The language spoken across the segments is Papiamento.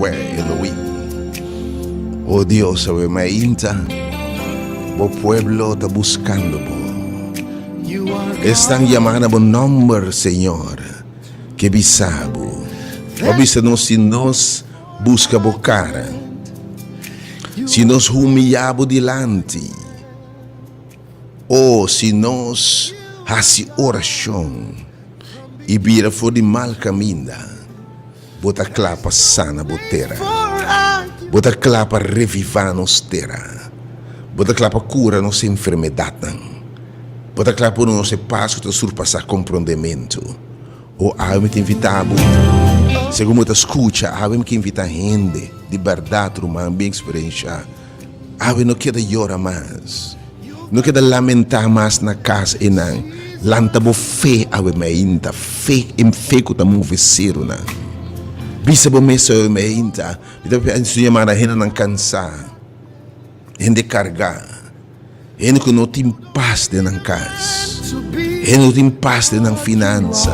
Wè Elohim. O Dios, awe mainta bo pueblo ta buscando bo. Esnan yama na bo nomber, Señor, ke bisa bo. Bo bisa nos si nos busca bo cara, si nos humilla bo dilanti, o si nos haci oracion y bira for di mal caminda. Bo ta kla pa sana bo tera. Bo ta kla pa revivá nos tera. Bo ta kla pa kura nos enfermedatnan. Bo ta kla pa duna nos e pas ku ta surpasá komprondementu. O awe mi ta invitá bo, segun bo ta skucha, awe mi ke invitá hende di bèrdat, ruman, bin eksperenshá. Awe no keda yora mas. No keda lamentá mas na kas einan. Lanta bo fe awe meinta, fe, e fe ku ta move serunan. Bisa bo mes awe meinta, mi ta papia su yamada hendenan kansá, hende kargá, hende ku no tin pas den nan kas, hende no tin pas den nan finansa,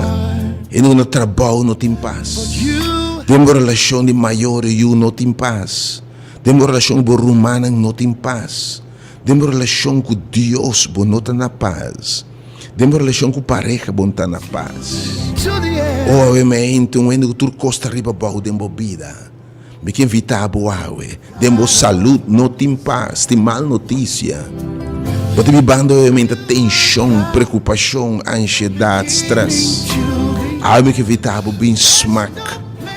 hende ku na trabou no tin pas, den bo relashon di mayor i yu no tin pas. Den bo relashon ku bo rumannan no tin pas. Den bo relashon ku Dios bo no ta na pas. Den bo relashon ku pareha bo no ta na pas. O awe mente un hende ku tur kos ta riba abou den bo bida. Mi ke invitá bo awe. Den bo salud no tin pas, tin mal notisia. Bo ta bibando awe mente tenshon, preokupashon, anshedat, strès. Awe mi ke invitá bo bin smak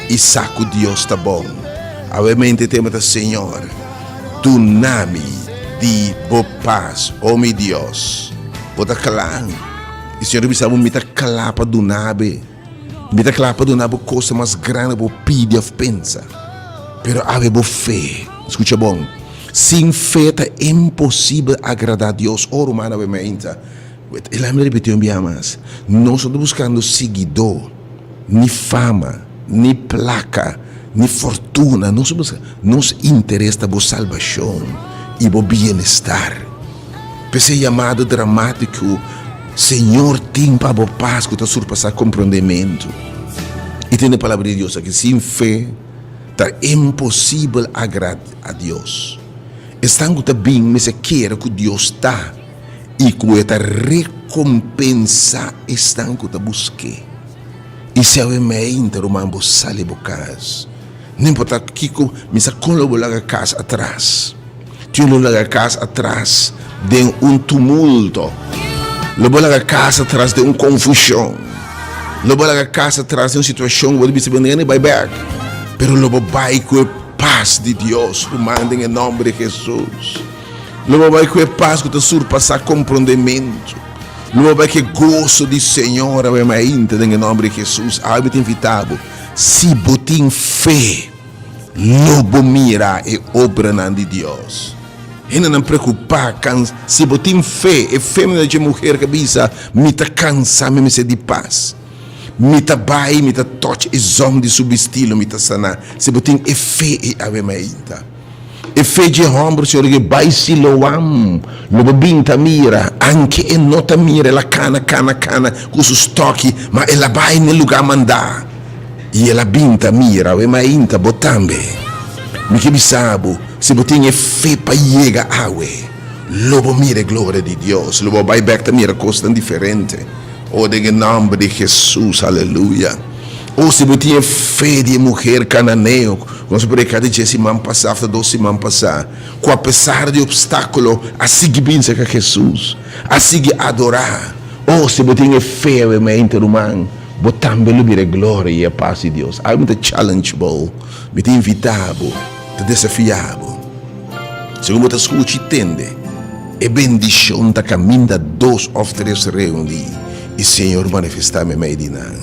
i sa ku Dios ta bon. Awe mente tema ta Señor, duna mi di bo pas, o mi Dios. Bo ta kla? I Señor ta bisa bo, mi ta kla pa duna be. Mi ta kla pa duna bo cosa mas grandi bo pidi of pensa. Pero awe bo fe, skucha bon, sin fe ta imposibel agrada Dios. O ruman awe mente, laat mi repeti un bia mas, nos no ta buskando siguidó. Ni fama, ni plaka, ni fortuna nos a buska. Nos interes ta bo salbashon i bo bienestar. P'esei yamado dramátiko Señor tin pa bo pas ku ta surpasá komprondementu. I tende Palabra di Dios aki, Sin fe ta imposibel agrad a Dios. Esnan ku ta bin mester kere ku Dios ta. I ku e ta rekompensá esnan ku ta busk'é. I si awe meinta, ruman, bo sali bo kas, no importá kiko, mi sa kon lo bo laga kas atras. Tin lo laga kas atras den un tumulto. Lo bo laga kas atras den un konfushon. Lo bo laga kas atras den un situashon ku bo ta bisa bo no bai bèk. Pero lo bo bai ku e pas di Dios, ruman, den e nòmber di Hesus. Lo bo bai ku e pas ku ta surpasá komprondementu. Lo bo bai ku e goso di Señor awe mainta den e nòmber di Hesus. Awe mi ta invitá bo, si bo tin fe, lo bo mira e obranan di Dios. Hendenan preokupá, kans. Si bo tin fe, e fe manera dje muher ku a bisa, Mi ta kansá, mi mester di pas. Mi ta bai, mi ta tòch e zòm di su bistí, lo mi ta saná. Si bo tin e fe ei awe mainta. E fe dje hòmber, Señor, ke bai Siloam, lo bo bin ta mira. Anke e no ta mira, el a kana, kana, kana ku su stòki, ma el a bai n'e lugá mandá. I el a bin ta mira, awe mainta, bo tambe. Mi ke bisa bo, si bo tin e fe pa yega awe, lo bo mira e gloria di Dios, lo bo bai bek ta mira kosnan diferente. O, den e nòmber di Hesus, aleluya. O, si bo tin e fe di e muher kananeo, ku nos a prediká di dje siman pasá òf ta dos siman pasá, ku apesar di opstákulo a sigui bin serka Hesus, a sigui adorá. O, si bo tin e fe awe mainta, ruman, bo tambe lo mira e gloria i e pas di Dios. Awe mi ta challenge bo. Mi ta invitá bo, ta desafiá bo. Segun bo ta skucha i tende, e bendishon ta kaminda dos òf tres reuní i Señor manifestá meimei di nan.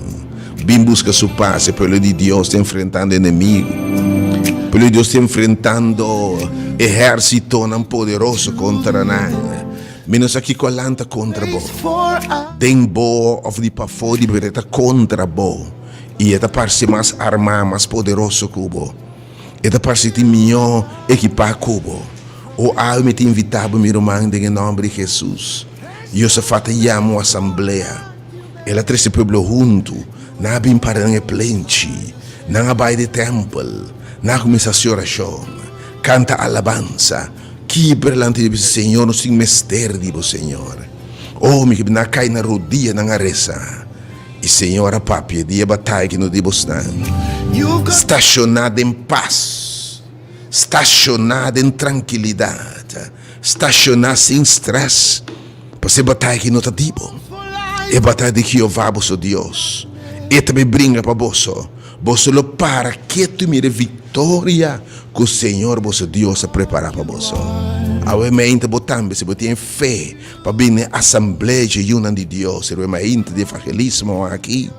Bin buska Su pas. E pueblo di Dios ta enfrentando enemigu. E pueblo di Dios ta enfrentando ehérsitonan poderoso kontra nan. Mi no sa kiko a lanta kontra bo, den bo òf di pafó di bo, ta kontra bo. I e ta parse mas armá, mas poderoso ku bo. E ta parse tin mihó ekipá ku bo. O awe mi ta invitá bo, mi ruman, den e nòmber di Hesus. Yosafat a yama un asamblea. El a trese pueblo huntu. Nan a bin para den e plenchi. Nan a bai den tèmpel. Nan a kuminsá hasi orashon, kanta alabansa, kibra lanti di bisa, Señor, nos tin mester di bo, Señor. O, mi ke nan a kai na rodia, nan a resa. I Señor a papia di e bataya ki no di bosnan. Stashoná den pas, stashoná den trankilidat, stashoná sin strès, pasobra e bataya ki no ta di bo. E bataya di Jehová boso Dios. E ta bin bringa pa boso. Boso lo para ketu i mira e viktoria ku Señor boso Dios a prepará pa boso. Awe meinta bo tambe, si bo tin e fe pa bini n'e asamblea dje yunan di Dios, riba e mainta di evangelismo aki,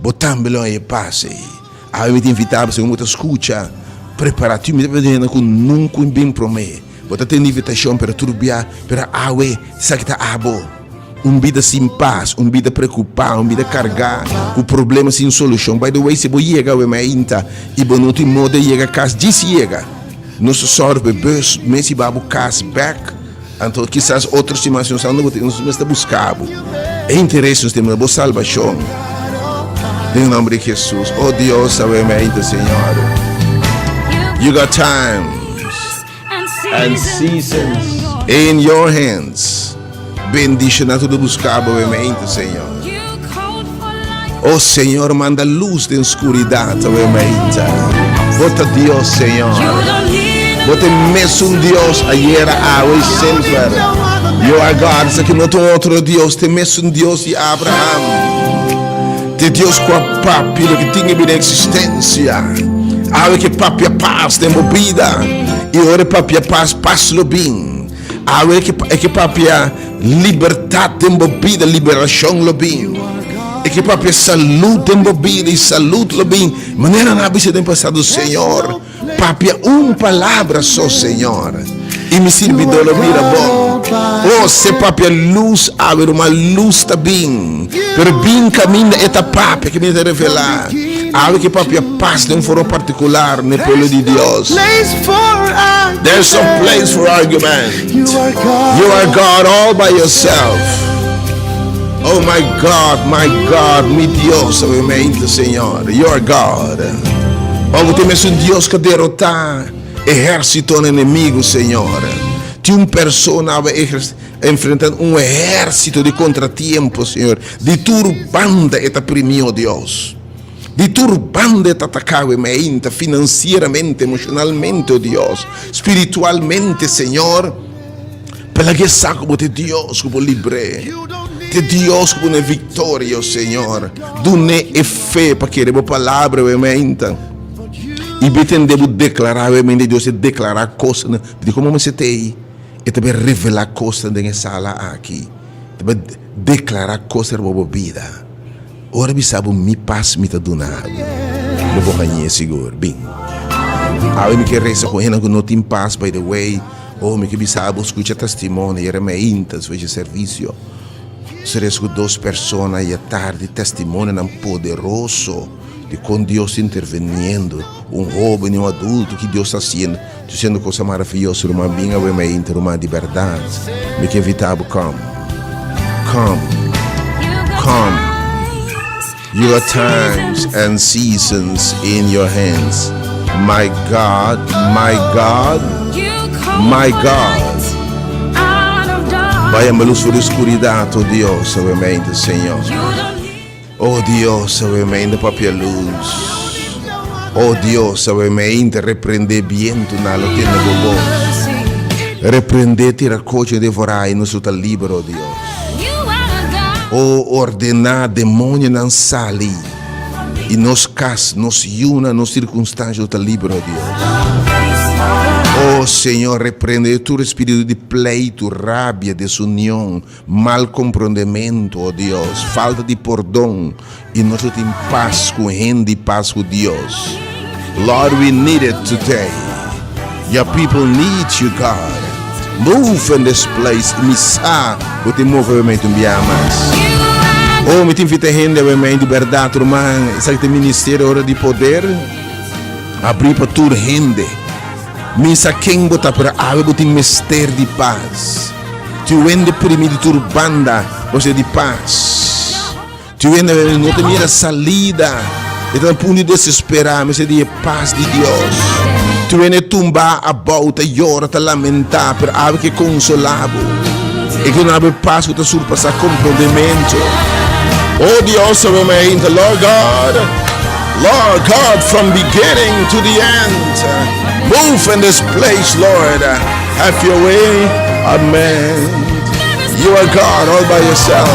bo tambe lo haña e pas ei. Awe mi ta invitá bo, segun bo ta skucha, prepará. Tin mi ta pidi hende ku nunka un bin promé. Bo ta tende invitashon, pero tur bia, pero awe esaki ta abo. Un bida sin pas, un bida preokupá, un bida kargá ku problema sin solushon. By the way, si bo yega awe mainta i bo no tin moda di yega kas, djis yega. Nos ta sòru pa e bus mes hiba bo kas bèk. Anto kisas otro siman si nos anda bo nos mester buska bo. E interes nos tin na bo salbashon. Den nomber di Jesus. Oh Dios, awe mainta, Señor. You got times and seasons in your hands. Bendiciona tur buska bo awe mainta, Señor. Oh Señor, manda luz den scuridad awe mainta. Bo ta Dios, Señor. Bo ta e mesun Dios ayera, awe y semper. You are God. Esaki no ta un otro Dios, ta e mesun Dios di Abraham. Ta e Dios cu a papia loke tin e bira existencia. Awe ke papia pas den bo bida. Y ora e papia pas, pas lo bin. Awe e ke papia libertat den bo bida, liberashon lo bin. E ke papia salud den bo bida i salud lo bin. Manera nan a bisa den pasado, Señor, papia un palabra so, Señor, i mi sirbidó lo bira bon. Oh, se papia lus awe, ruman, lus ta bin. Pero bin kaminda e ta papia, kaminda e ta revelá. Awe ke papia pas den un forma partikular na e pueblo di Dios. There's no place for argument. You are God all by yourself. Oh my God, my God, mi Dios, obviamente, Señor. You are God. Oh, bo tin mesun Dios ku a derotá ehérsitonan enemigu, Señor. Tin un persona awe enfrentando un ehérsito di kontratiempo, Señor. Di tur banda e ta primi, oh Dios. Di tur banda e ta ataká e meinta, finansieramente, emoshonalmente, oh Dios, spiritualmente, Señor. Pelaga e sa ku bo ta e Dios ku por libr'é. E ta Dios ku pone viktoria, o Señor. Dun'é e fe pa kere bo palabra awe meinta. I bo tende bo deklará awe meinta Dios e deklará kosnan. Di komo mester ta ei? E ta bai revelá kosnan den e sala aki. E ta bai deklará kosnan riba bo bida. Ora bisa bo mi pas mi ta duna bo, lo bo hañ'é sigur. Bin. Awe mi ke resa ku hende ku no tin pas, by the way. Oh, mi ke bisa bo skucha testimonio yera meinta despues di servisio. Nos a resa ku dos persona i atardi testimonionan poderoso di kon Dios ta interveniendo. Un hoben i un adulto, ki Dios ta hasiendo. Ta hasiendo cosa maraviyoso, ruman. Bin awe meinta, ruman, di bèrdat. Mi ke invita bo, come. Come. Come. You got times and seasons in your hands. My God, my God, my God. Vaya luz for di oscuridad, oh Dios, obviamente, Señor. Oh Dios, obviamente, papia luz. Oh Dios, obviamente, reprende viento, na lo tiene bo voz. Reprende tira coche devorar y nos ta libre, oh Dios. O ordená demonionan sali i nos kas, nos yunan, nos sirkunstansha lo ta liber, o Dios. O Señor, reprende tur espíritu di pleitu, rabia, desunion, mal komprondementu, o Dios, falta di pordon, i nos lo tin pas ku hende i pas ku Dios. Lord, we need it today. Your people need you, God. Move in this place. Mi sa bo tin move awe un bia mas. Oh, mi tin invita hende awe mei di berdad, ruman. Esaki ta ministerio ora di poder. Abri pa tur hende. Mi sa ken bo ta, pero awe bo tin mester di pas. Tur hende primi di tur banda, bo ser di pas. Tin hende no ta mira salida, e ta na punto di desesperá, mester di e pas di Dios. Tin hende tumbá abou, ta yora, ta lamentá, pero awe ke konsolá bo. E ke duna bo e pas ku ta surpasá komprondementu. Oh Dios, awe mainta, Lord God, Lord God, from beginning to the end, move in this place, Lord, have your way, amen. You are God all by yourself.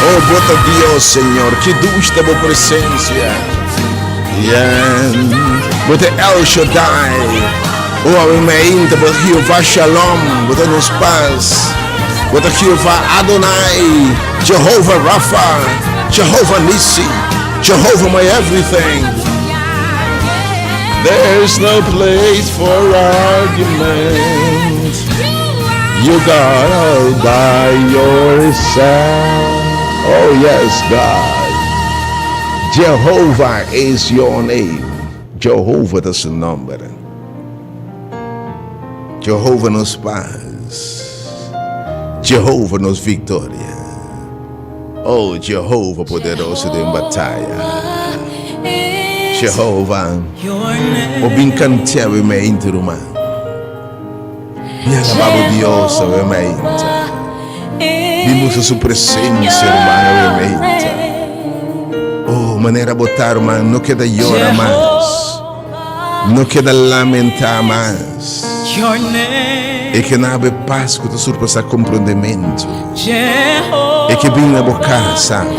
Oh, bo ta Dios, Señor. Ki dushi ta bo presencia. Yeah. Bo ta El Shaddai. Oh, awe mainta, bo ta Jehová Shalom. Bo ta nos paz. Bo ta Jehová Adonai. Jehová Rapha. Jehová Nissi. Jehová my everything. There's no place for argument. You God all by yourself. Oh yes, God. Jehovah is your name. Jehovah ta su nomber. Jehovah nos paz. Jehovah nos victoria. Oh, Jehovah poderoso den bataya. Jehovah, o bin kantia we meinte ruman. Bin alabá bo Dios awe meinte. Bin busca su presencia ruman awe meinte. Oh, manera bo ta ruman, no keda yora mas. No keda lamentá mas. E ke na bo pas ku ta surpasá komprondementu. E ke bin na bo kas awe.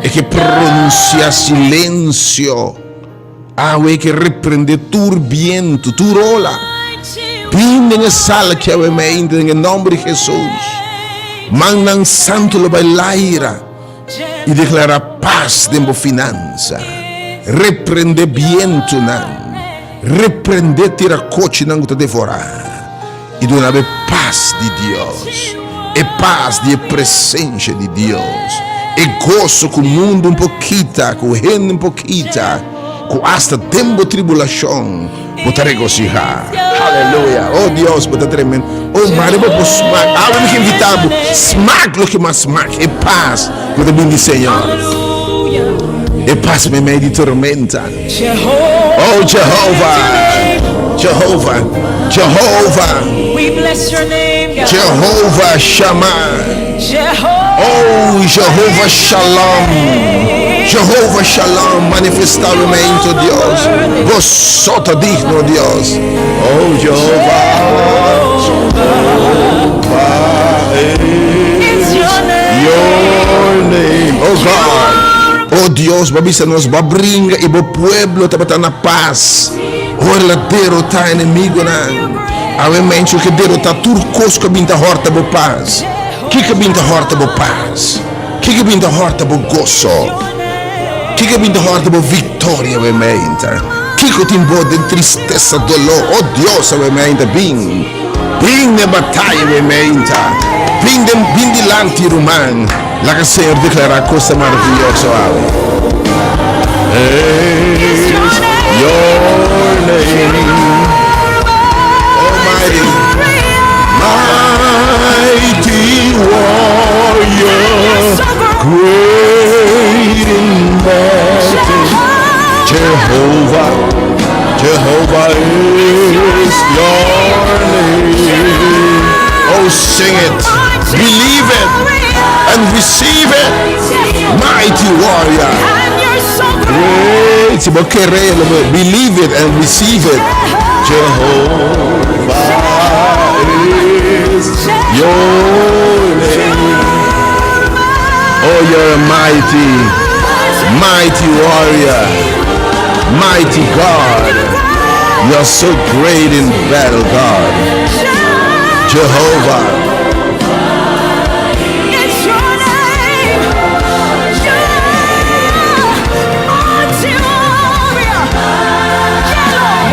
E ke pronunsiá silensio awe. E ke reprendé tur bientu, tur ola. Bin den e sala aki awe mainta den e nòmber di Hesus. Mannan santu lo bai laira. I deklará pas den bo finansa. Reprendé bientunan. Reprendé tirakochinan ku ta devorá. I duna bo e pas di Dios. E pas di e presensia di Dios. E goso ku mundu un por kita, ku hende un por kita, ku asta den bo tribulashon bo ta regosihá. Haleluya! Oh Dios, bo ta tremendo. Oh Mari, bo por smak. Awe mi ke invitá bo, smak loke mas smak, e pas ku ta bin di Señor. E pas meimei di tormenta. Oh Jehovah, Jehovah, Jehovah, Jehovah Shammah. Oh Jehovah Shalom. Jehovah Shalom, manifestá bo mento, Dios. Bo so ta digno, Dios. Oh, Jehovah. Jehovah is your name. Oh, God. Oh, Dios, bo a bisa nos, bo a bringa i bo pueblo tabata na pas. Ora el a derotá enemigunan. Awe menchu ke derotá tur kos ku a bin ta hòrta bo pas. Kiko a bin ta hòrta bo pas? Kiko a bin ta hòrta bo goso? Kiko a bin ta hòrta bo viktoria awe meinta? Kiko tin bo den tristesa, doló? O Dios, awe meinta bin! Bin na e bataya awe meinta! Bin den, bin dilanti, ruman! Laga Señor deklará kosnan maravioso awe. Is your name. Almighty, mighty warrior, great in battle. Jehovah, Jehovah is your name. Oh, sing it, believe it, and receive it. Mighty warrior. Great. Si bo kere, lo bo believe it and receive it. Jehovah is your name. Oh, you're a mighty, mighty warrior, mighty God. You're so great in battle, God. Jehovah.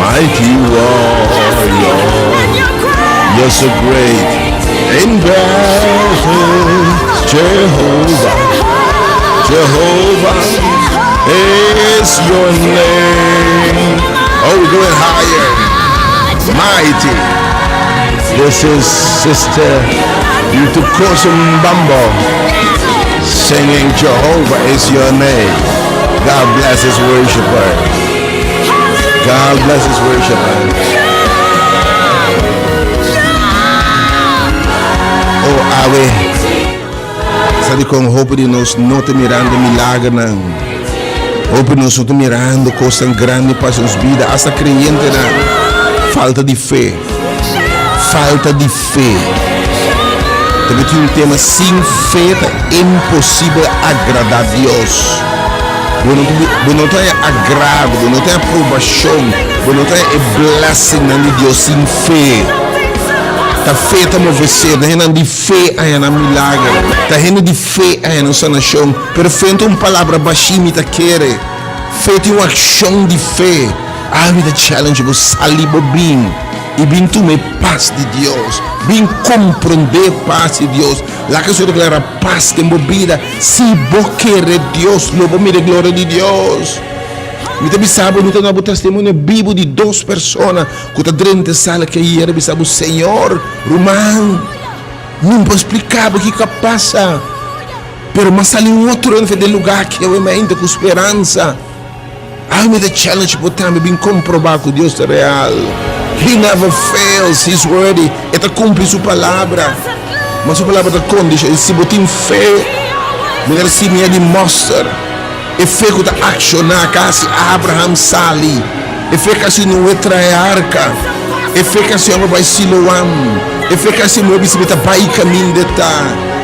Mighty warrior, you're so great in battle, Jehovah. Jehovah is your name. Oh, we're going higher. Mighty. This is Sister Ntukosi Mbambo singing Jehovah is your name. God bless his worshiper. God bless his worshiper. Oh, awe. Sa dikon hopi di nos no ta mirando milagernan. Hopi nos no ta mirando kosnan grandi pasa nos bida, hasta kreyentenan. Falta di fe. Falta di fe. Tambe tin un tema sin fe ta imposibel agradá Dios. Bo no bo no ta haña agrado, bo no ta haña aprobashon, bo no ta haña e blessingnan di Dios sin fe. Ta fe ta move ser, ta hendenan di fe a haña nan milager, ta hende di fe a haña nan sanashon. Pero fe no ta un palabra bashí, mi ta kere. Fe tin un akshon di fe. Awe mi ta challenge bo, sali bo bin i bin tuma e pas di Dios. Bin komprondé e pas di Dios. Laga Señor deklará pas den bo bida. Si bo kere Dios, lo bo mira e gloria di Dios. Mi ta bisa bo, mi ta duna bo testimonio bibu di dos persona ku ta drenta e sala aki ayer a bisa bo, Señor, ruman, mi no por splika bo kiko a pasa, pero mi a sali un otro hende den lugá aki awe mainta ku speransa. Awe mi ta challenge bo tambe bin komprobá ku Dios ta real. He never fails, He's worthy. E ta kumpli su palabra. Ma su palabra ta kondishon. Si bo tin fe, manera simia di mòster, e fe ku ta akshoná ka hasi Abraham sali, e fe ku hasi Noe traha e arka, e fe ku hasi hòmber bai Siloam, e fe ku hasi muhé bisa mi ta bai kaminda e ta,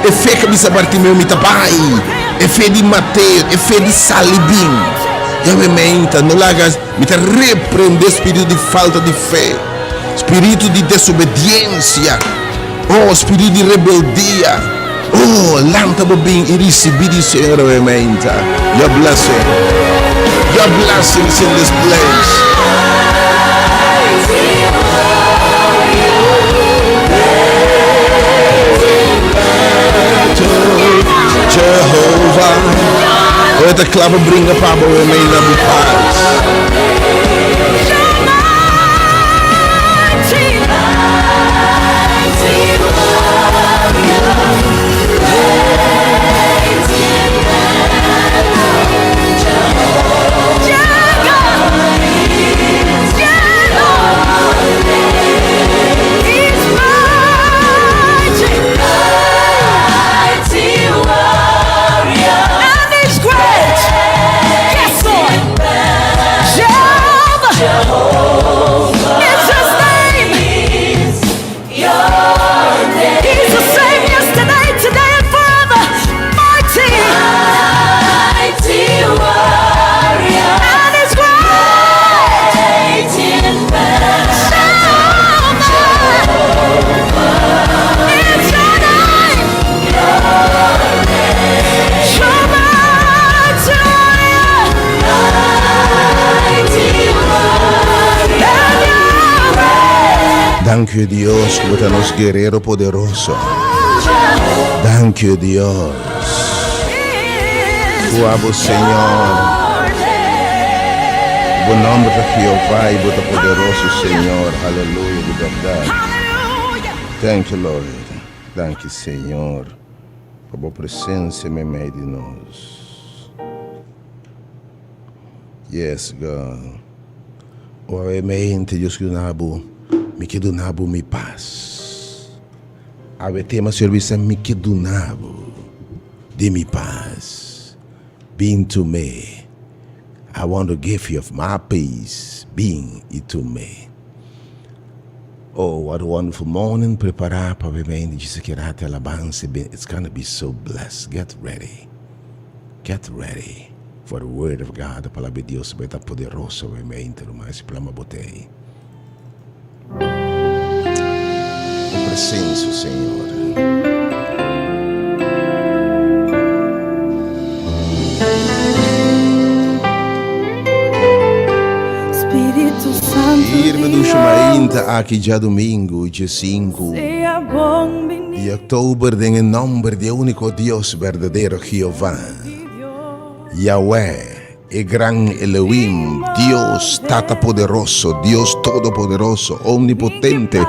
e fe ku a bisa Bartimeo mi ta bai. E fe di Mateo, e fe di sali bin. Yahweh meinta, no laga, mi ta reprende spiritu di falta di fe, spiritu di desobediencia, oh, spiritu di rebeldia. Oh, lanta bo bin i ricibi di Señor awe meinta. Your blessing, your blessings in this place. Jehovah, Ora ta kla pa bringa pa bo e mei na bo pas. Danki Dios ku bo ta nos guerero poderoso. Danki Dios. Ku abo Señor. Bo nomber ta Jehová i bo ta poderoso Señor. Aleluya di berdad. Thank you Lord. Danki Señor pa bo presencia meimei di nos. Yes God. Ora e mente Dios ke duna bo, mi ke duna bo mi pas. Awe tema Señor bisa mi ke duna bo di mi pas. Bin to me. I want to give you of my peace. Bin to me. Oh, what a wonderful morning. Prepara pa be mente Jesus ke rate alabanza. It's gonna be so blessed. Get ready. Get ready for the word of God. E palabra di Dios bai ta poderoso bai mente ruman. Esi plama bo te ei. Bo presencia, Señor. Spiritu Santu Irme di dushi Dios, mainta aki djadumingu, dje sinku sea bon bini. di oktober den e nomber di e úniko Dios berdadero, Jehová, Yahweh, e gran Elohim, Dios Tata Poderoso, Dios Todopoderoso, Omnipotente,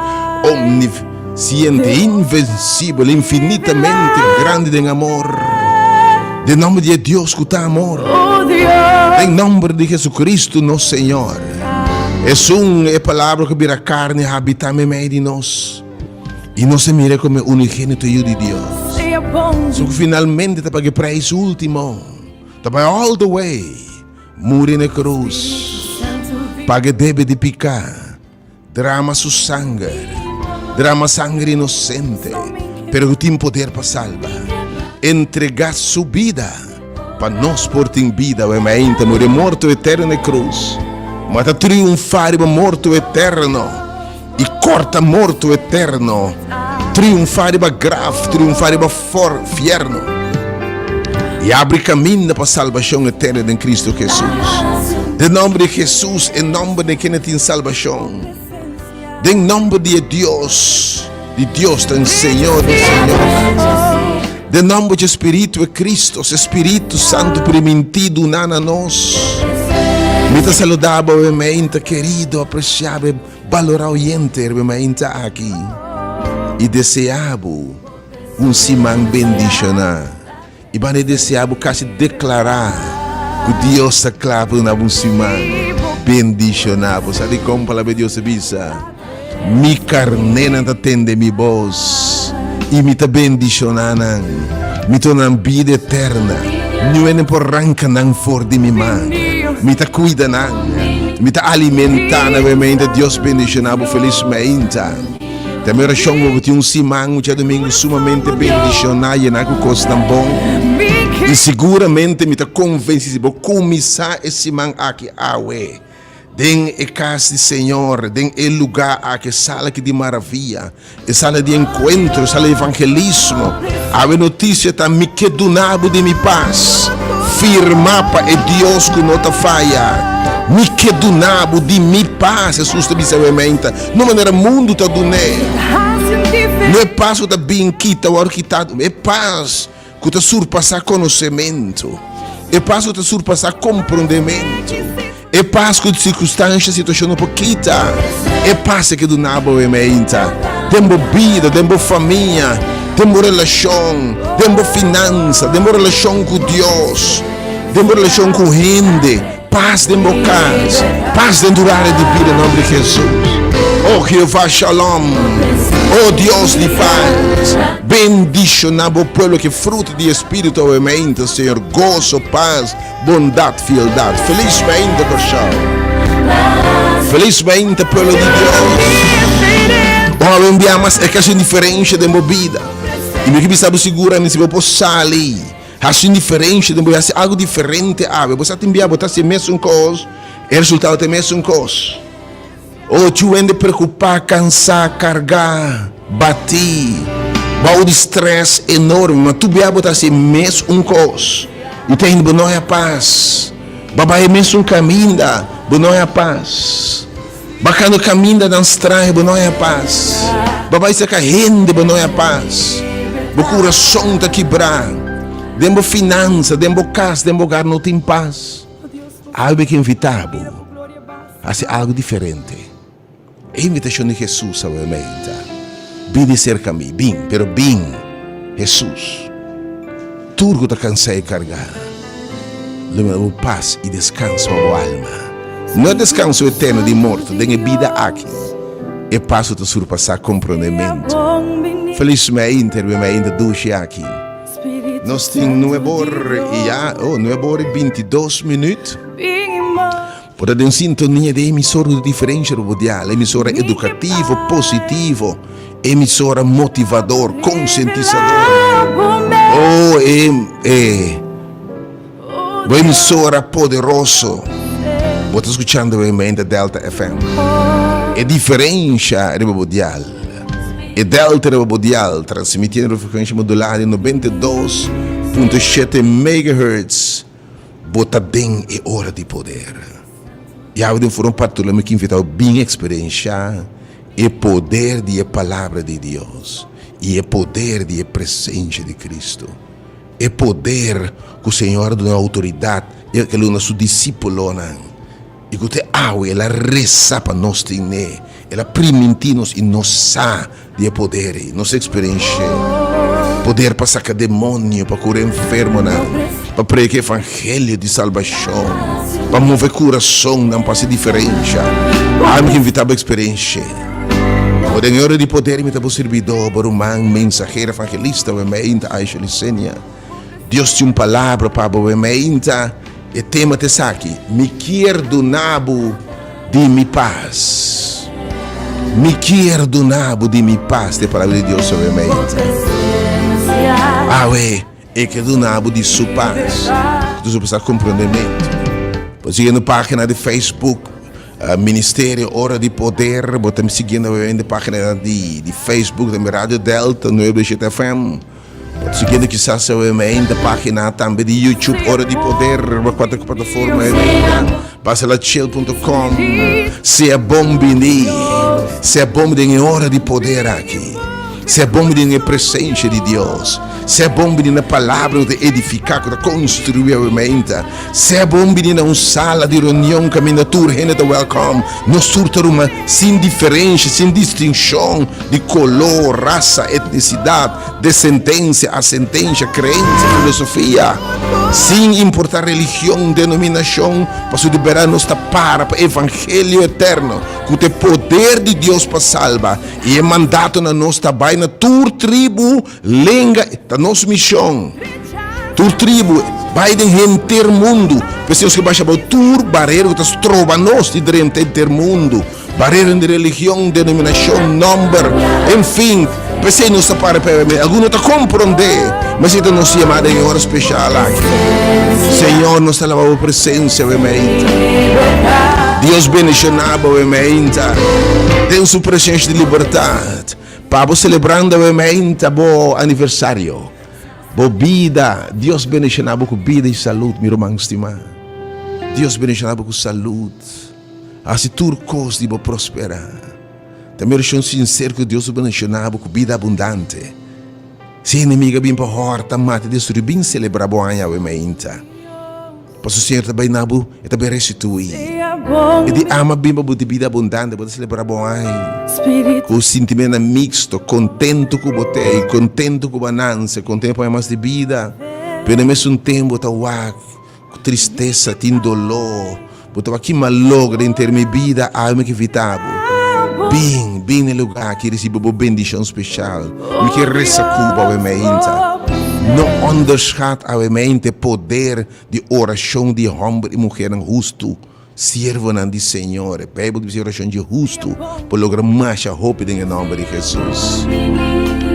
Omnisciente, Invencibel, infinitamente grandi den amor. Den nomber di e Dios ku ta amor. Den nomber di Jesucristo nos Señor. Esun e palabra ku bira karni habita meimei di nos. I nos a mira komo e unigénito Yu di Dios. Su ku finalmente ta paga e preis último. Ta bai all the way. Muri na e krus. Paga e debe di piká. Drama su sanger. Drama sanger inosente, pero ku tin poder pa salba. Entregá su bida pa nos por tin bida. Wèn mainta muri morto eterno na e krus. Ma ta triunfá riba morto eterno. I korta morto eterno, triunfá riba graf, triunfá riba for, fierno, i abri kaminda pa salbashon eterno den Kristu Hesus. Den nòmber di Hesus, e nòmber den kende tin salbashon. Den nòmber di e Dios, di Diosnan, Señor di señornan. Den nòmber dje Spiritu e Kristu, e Spiritu Santu primintí duná na nos. Mi ta saludá bo, e meinta kerido, apresiabel. Balorá oyente riba e mainta aki i deseá bo un siman bendishoná. I banda e deseá bo kasi deklará ku Dios ta kla pa duna bo un siman bendishoná. Bo sa dikon Palabra di Dios ta bisa, Mi karnénan ta tende mi bos, i mi ta bendishoná nan. Mi ta duna nan bida eterna. Niun hende por ranka nan for di mi man. Mi ta kuida nan. Mi ta alimentá nan obviamente. Dios bendishoná bo felis meinta. Ta mi orashon ku bo tin un siman, un djadumingu sumamente bendishoná, yená ku kosnan bon. I siguramente mi ta konvensí si bo kuminsá e siman aki awe den e kas di Señor, den e lugá aki, e sala aki di maravia, E sala di enkuentro, e sala di evangelismo. Awe notisia ta, Mi ke duna bo di mi pas. Firma pa e Dios ku no ta faya. Mi ke duna bo di mi pas, Hesus ta bisa awe meinta. No manera mundu ta dun'é. No e pas ku ta bin kita wòrdu kitá. E pas ku ta surpasá konosementu. E pas ku ta surpasá komprondementu. E pas ku sirkunstansha, situashon no por kita. E pas e ke duna bo e meinta. Den bo bida, den bo famia, den bo relashon, den bo finansa, den bo relashon ku Dios, den bo relashon ku hende. Pas den bo kas, pas den tur área di bida, na nomber di Hesus. O Jehová Shalom, o Dios di pas, bendishoná bo pueblo ku e fruto di e Spiritu awe meinta, Señor, goso, pas, Bondat, fieldat. Felis mainta, Kòrsou. Felis mainta, pueblo di Dios. Ojalá un bia mas e ka hasi un diferensha den bo bida. I mi ke bisa bo siguramente si bo por sali hasi un diferensha den bo bida, hasi algu diferente awe. Bo sa tin bia bo ta hasi e mesun kos, e resultado ta e mesun kos. Oh, txu hende preokupá, kansá, kargá, batí, bou di strès enorme, ma tur bia bo ta hasi e mes un kos i te ainda bo no haña pas. Bo a bai e mesun kaminda, bo no haña pas. Bo a kano kamindanan straño, bo no haña pas. Bo a bai serka hende, bo no haña pas. Bo kurason ta kibrá. Den bo finansa, den bo kas, den bo hogar no tin pas. Algu ke invitá bo hasi algu diferente. E invitashon di Hesus awe meinta, Bini serka mi, bin, pero bin, Hesus. Tur ku ta kansá i kargá, lo mi da bo pas i deskanso pa bo alma. No e deskanso eterno di morto den e bida aki, e pas ku ta surpasá komprondementu. Felis meinta, riba e meinta dushi aki. Nos tin nuebor i ya, oh, nuebor i bintidos minüt. Bo ta den sintonia di e emisora di diferensha riba bo dial, emisora edukativo, positivo, emisora motivador, konsientisador. Oh, e, e, bo emisora poderoso. Bo ta skuchando e Mente Delta FM. E diferensha riba bo dial. E Delta riba bo dial, transmitiendo riba frekuensha modulá di 92.7 megahertz. Bo ta den e ora di poder. Yahweh den forma particular mi ke invita bo bin experiencia e poder di e palabra di Dios y e poder di e presencia di Cristo. E poder cu Señor a duna autoridad y a duna su discipulonan y cu te awe el a reza pa nos tene, el a priminti nos y nos sa Di e poder ei, nos eksperensh'é. Poder pa saka demonio, pa kura enfermonan, pa preka e evangelio di salbashon, pa move kurasonnan pa hasi diferensha. Ami ke invitá bo eksperensh'é. Bo den e ora di poder mi ta bo sirbidó, bo ruman, mensahero, evangelista, Wemeinta Aisha Licenia. Dios tin un palabra pa bo Wemeinta. E tema ta esaki, Mi kier duna bo di mi pas. Mi kier duna bo di mi pas, ta e palabra di Dios awe mainta. Awe, e ke duna bo di su pas. Ku ta surpasá komprondementu. Bo siguiendo página di Facebook, Ministerio Ora di Poder. Bo ta siguiendo awe mainta página di Facebook tambe Radio Delta 97 FM. Siguiendo kisas awe mainta pagina tambe di YouTube Ora di Poder riba kuater plataforma e mainta baselachel.com sea bon bini sea bon den e ora di poder aki sea bon bini den e presencia di Dios sea bon bini na palabra ku ta edifica ku ta construi awe mainta sea bon bini na un sala di reunion kaminda tur hende ta welcome nos tur ta ruma sin diferencia sin distincion di koló, rasa, etnisidat, desendensia, asendensia, kreensia, filosofia, sin importá religion, denominashon, pasobra di bèrdat nos ta para pa evangelio eterno, ku ta e poder di Dios pa salba, i e mandato na nos ta bai na tur tribu, lenga, ta nos mishon. Tur tribu, bai den henter mundu. P'esei nos ke basha abou tur barera ku ta stroba nos di drenta henter mundu. Barera di religion, denominashon, nòmber, en fin. P'esei nos ta para pa e Algun no ta komprondé, ma esei ta nos yamada den e ora speshal aki. Señor, nos ta alabá bo presensia awe meinta. Dios bendishoná bo awe meinta den su presensia di libertat. Pa bo selebrando awe meinta bo aniversario, bo bida, Dios bendishoná bo ku bida i salud, mi ruman stimá. Dios bendishoná bo ku salud. Hasi tur kos di bo prosperá. Ta mi orashon sinser ku Dios lo bendishoná bo ku bida abundante. Si enemigu a bin pa hòrta, mata i destruí, bin selebrá bo aña awe mainta. Pasobra Señor ta bai na bo, e ta bai restituí. E di ama bin pa bo di bida abundante, bo ta selebrá bo aña ku sintimentonan mixto, kontentu ku bo t'ei, kontentu ku bo a nanse, kontentu pa mas di bida, pero na mesun tempu bo ta wak. Ku tristesa tin doló. Bo ta wak ki m'a logra den ter mi bida awe mi ke invitá bo. Bin, bin na e lugá aki risibi bo bendishon speshal. Mi ke resa ku bo awe meinta. No onderschat awe meinta e poder di orashon di hòmber i muhernan hustu. Siervonan di Señor, e Bijbel ta bisa e oracion dje hustu por logra masha hopi den e nomber di Jesus.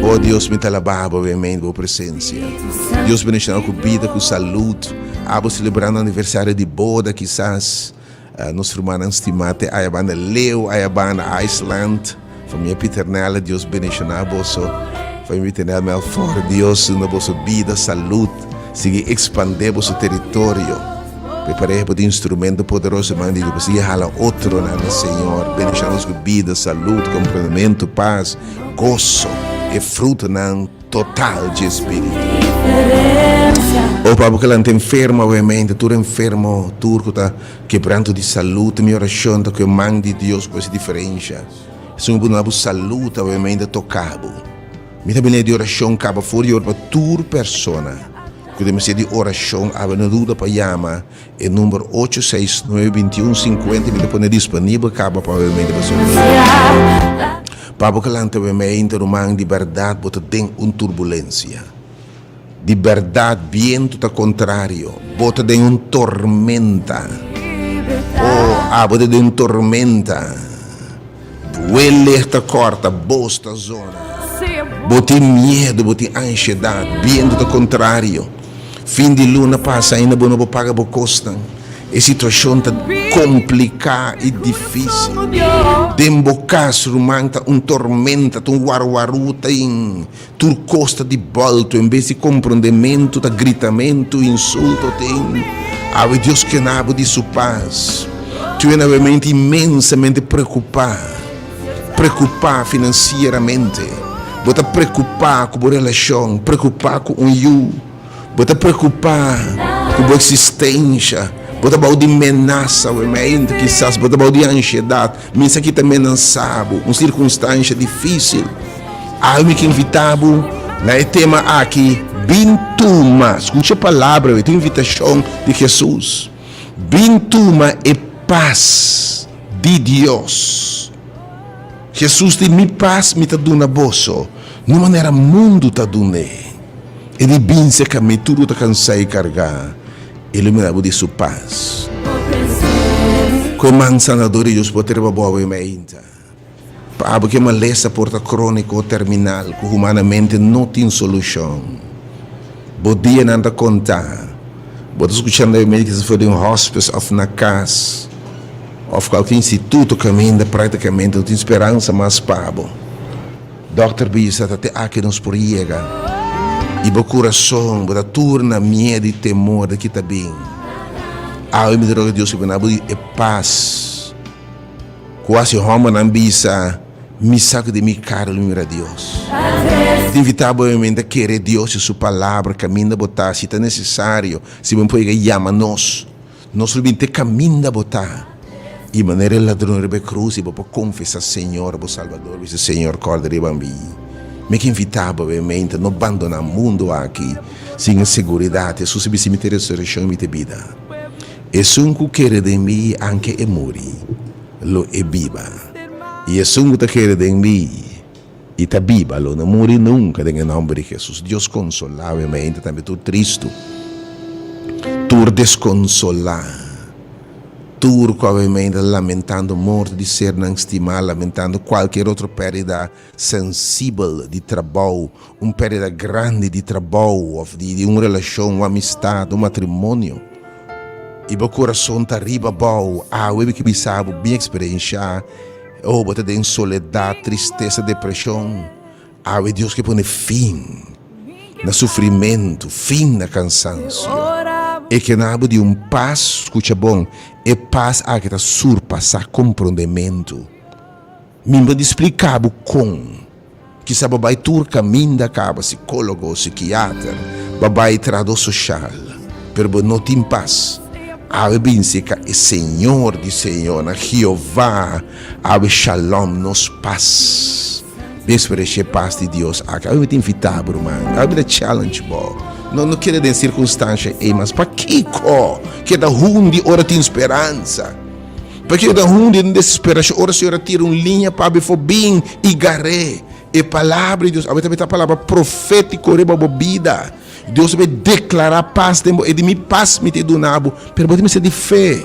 Oh Dios, mi ta alaba bo awe bo presencia. Dios bendiciona cu bida, cu salud. Abo celebrando aniversario di boda kisas. Nos rumannan stima te aya banda leu, aya banda Iceland. Famia Pieternella, Dios bendiciona boso. Famia Pieternella Melfor, Dios duna boso bida, salud. Sigui expande boso territorio. Pa e pareha por tin instrumento poderoso man di Dios pa sigui hala otronan na Señor. Bendiciona nos cu bida, salud, comprendimento, paz, gozo, e frutonan total dje Spiritu. O pa bo ke lanta enfermo awemente, tur enfermo, tur ku ta kebranto di salud, mi orashon ta ku e man di Dios por hasi diferensha. Esun ku por duna bo salud awemente toka bo. Mi ta bini di orashon kaba for di ora pa tur persona ku ta mester di orashon awe no duda pa yama E number ocho seis nuebe bintiun sinkuenta mi ta pone disponibel kaba pa awemente pa solushon. Pa bo ke lanta awe meinta ruman di bèrdat bo ta den un turbulensia. Di bèrdat bientu ta kontrario, bo ta den un tormenta. Oh, abo ta den un tormenta. Welek ta kòrta, bos ta zona. Bo tin miedu, bo tin anshedat, bientu ta kontrario. Fin di luna pasa ainda bo no por paga bo kosnan. E situashon ta kompliká i difísil. Den bo kas, ruman, ta un tormenta, ta un warwarú tin. Tur kos ta di bòltu, en bes di komprondementu ta gritamentu, insulto tin. Awe Dios kena bo di su pas. Tin un awe inmensamente preokupá, preokupá finansieramente. Bo ta preokupá ku bo relashon, preokupá ku un yu. Bo ta preokupá ku bo eksistensha. Bo ta bou di menasa awe meinta, kisas bo ta bou di anshedat. Mi sa ki ta menasá bo, un sirkunstansha difísil. Awe mi ke invitá bo na e tema aki, Bin tuma. Skucha e palabra awe, ta un invitashon di Hesus. Bin tuma e pas di Dios. Hesus di, Mi pas mi ta duna boso, no manera mundu ta dun'é. E di binse kami tur ku ta kansá i kargá. Ilumina bo di su pas. Ku e man sanador di Dios por ta riba bo awe mainta. Pa abo ku e malesa por ta króniko o terminal ku humanamente no tin solushon. Bo dianan ta kontá. Bo ta skuchando awe mainta kisas for di un hospice òf na kas òf kualke instituto kaminda praktikamente no tin speransa mas pa bo. Dòkter bisa ta te aki nos por yega i bo kurason bo ta tur na miedu i temor di ki ta bin. Awe mi ta roga Dios ku bina bo di e pas ku hasi hòmbernan bisa, Mi sa ku den mi kara lo mira Dios. Mi ta invitá bo obviamente a kere Dios i su palabra kaminda bo ta, si ta nesesario, si bo por yega yama nos. Nos lo bin te kaminda bo ta, i manera e ladron riba e krus, i bo por konfesá Señor bo Salbador, bisa, Señor, kòrda riba mi. Mi ke invitá bo obviamente no bandoná mundu aki sin e seguridat. Hesus a bisa, Mi ta e resurekshon i mi ta e bida. Esun ku kere den mi, anke e muri, lo e biba. I esun ku ta kere den mi, I ta biba, lo no muri nunka den e nòmber di Hesus. Dios konsolá mi mente tambe tur tristu, tur deskonsolá, tur ku awe mente ta lamentando morto di sernan stimá, lamentando kualkier otro pèrdida sensibel di trabou, un pèrdida grandi di trabou òf di un relashon, un amistat, un matrimonio. I bo kurason ta riba abou, awe mi ke bisa bo bin eksperenshá. Oh, bo ta den soledat, tristesa, depreshon. Awe Dios ke pone fin na sufrimentu, fin na kansansio. E ke na bo di un pas, skucha bon, e pas aki ta surpasá komprondementu. Mi no di splika bo kon. Kisa bo bai tur kaminda kaba, sikólogo, sikiater, bo bai trahadó soshal, pero bo no tin pas. Awe binse ka e Señor di señornan, Jehová, awe shalom, nos pas. Bin eksperenshia e pas di Dios aki. Awe mi ta invitá bo, ruman. Awe mi ta challenge bo. No, no keda den sirkunstansha ei mas. Pakiko keda hundi ora tin speransa? Pakico ta hundi den desesperacion ora Señor a tira un liña pa bo bin y gar'é? E palabra di Dios awe tambe ta palabra profetico riba bo bida. Dios a declara paz den bo, e di mi paz mi ta duna bo, pero bo ta mester di fe.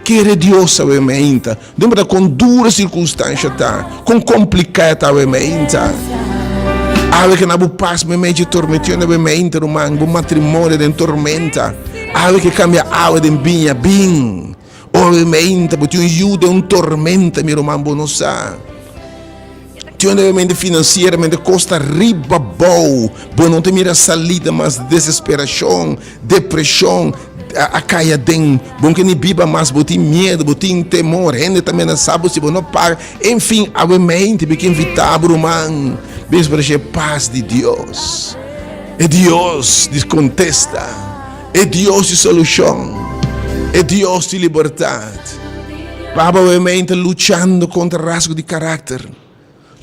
Kere Dios awe meinta, no importa con duro e circunstancia ta, con complica e ta awe meinta. Awe ke na bo paz meimei dje tormention awe meinta ruman, bo matrimonio den tormenta, awe ke cambia awe den biña, bin. Ora meinta bo tin un yu den un tormenta, mi ruman, bo no sa. Tin un mente financieramente kosta riba bou, bo no ta mira salida mas, desesperacion, depresion. a kai aden, bo no ke ni biba mas, bo tin miedu, bo tin temor, hende ta menasá bo si bo no paga. Enfin, awe mente mi ke invitá bo ruman, bin eksperenshá e pas di Dios. E Dios di kontesta, e Dios di solushon, e Dios di libertat. Pa bo awe mente luchando kontra rasgo di karakter.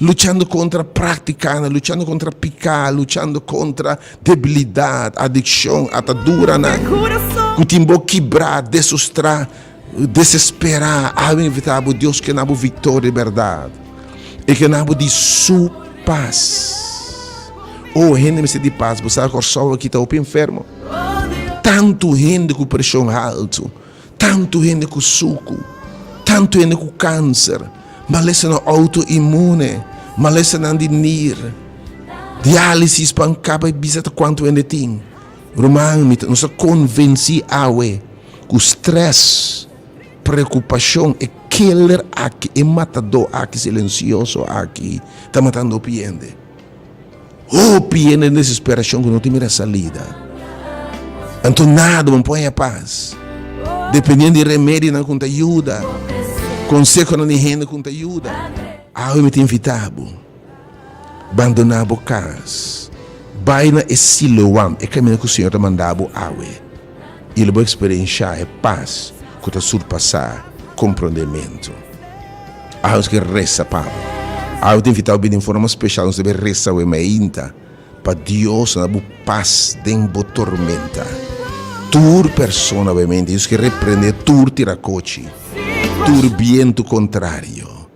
Luchando kontra práktikanan, luchando kontra piká, luchando kontra debilidat, adikshon, ataduranan ku tin bo kibrá, desustrá, desesperá. Awe invitá bo, Dios ke na bo viktoria di bèrdat. E ke na bo di su pas. Oh, hende mester di pas. Bo sa Kòrsou aki ta hopi enfermo. Tantu hende ku preshon haltu. Tantu hende ku suku, tantu hende ku kanser, malesanan outoimmune, malesanan di nir, diálisis pa kaba e bisa ta kuantu hende tin. Ruman, mi ta, nos ta konvensí awe ku strès, preokupashon, e killer aki, e matadó aki silensioso aki ta matando hopi hende. Hopi hende den desesperacion cu no tin mira salida. Anto nada bo por haña pas. Dependiendo di remedionan cu ta yuda, consehonan di hende cu ta yuda. Awe mi ta invita bo, bandona bo cas, bay na e Siloam, e caminda cu Señor ta manda bo awe, y lo bo experiencia e pas cu ta surpasa comprondemento. Awe nos ke resa pa bo. Awe ta invitá bo bini den forma speshal. Nos debe resa awe mainta pa Dios duna bo pas den bo tormenta. Tur persona awe mainta Dios ke reprende tur tirakochi, tur bientu kontrario,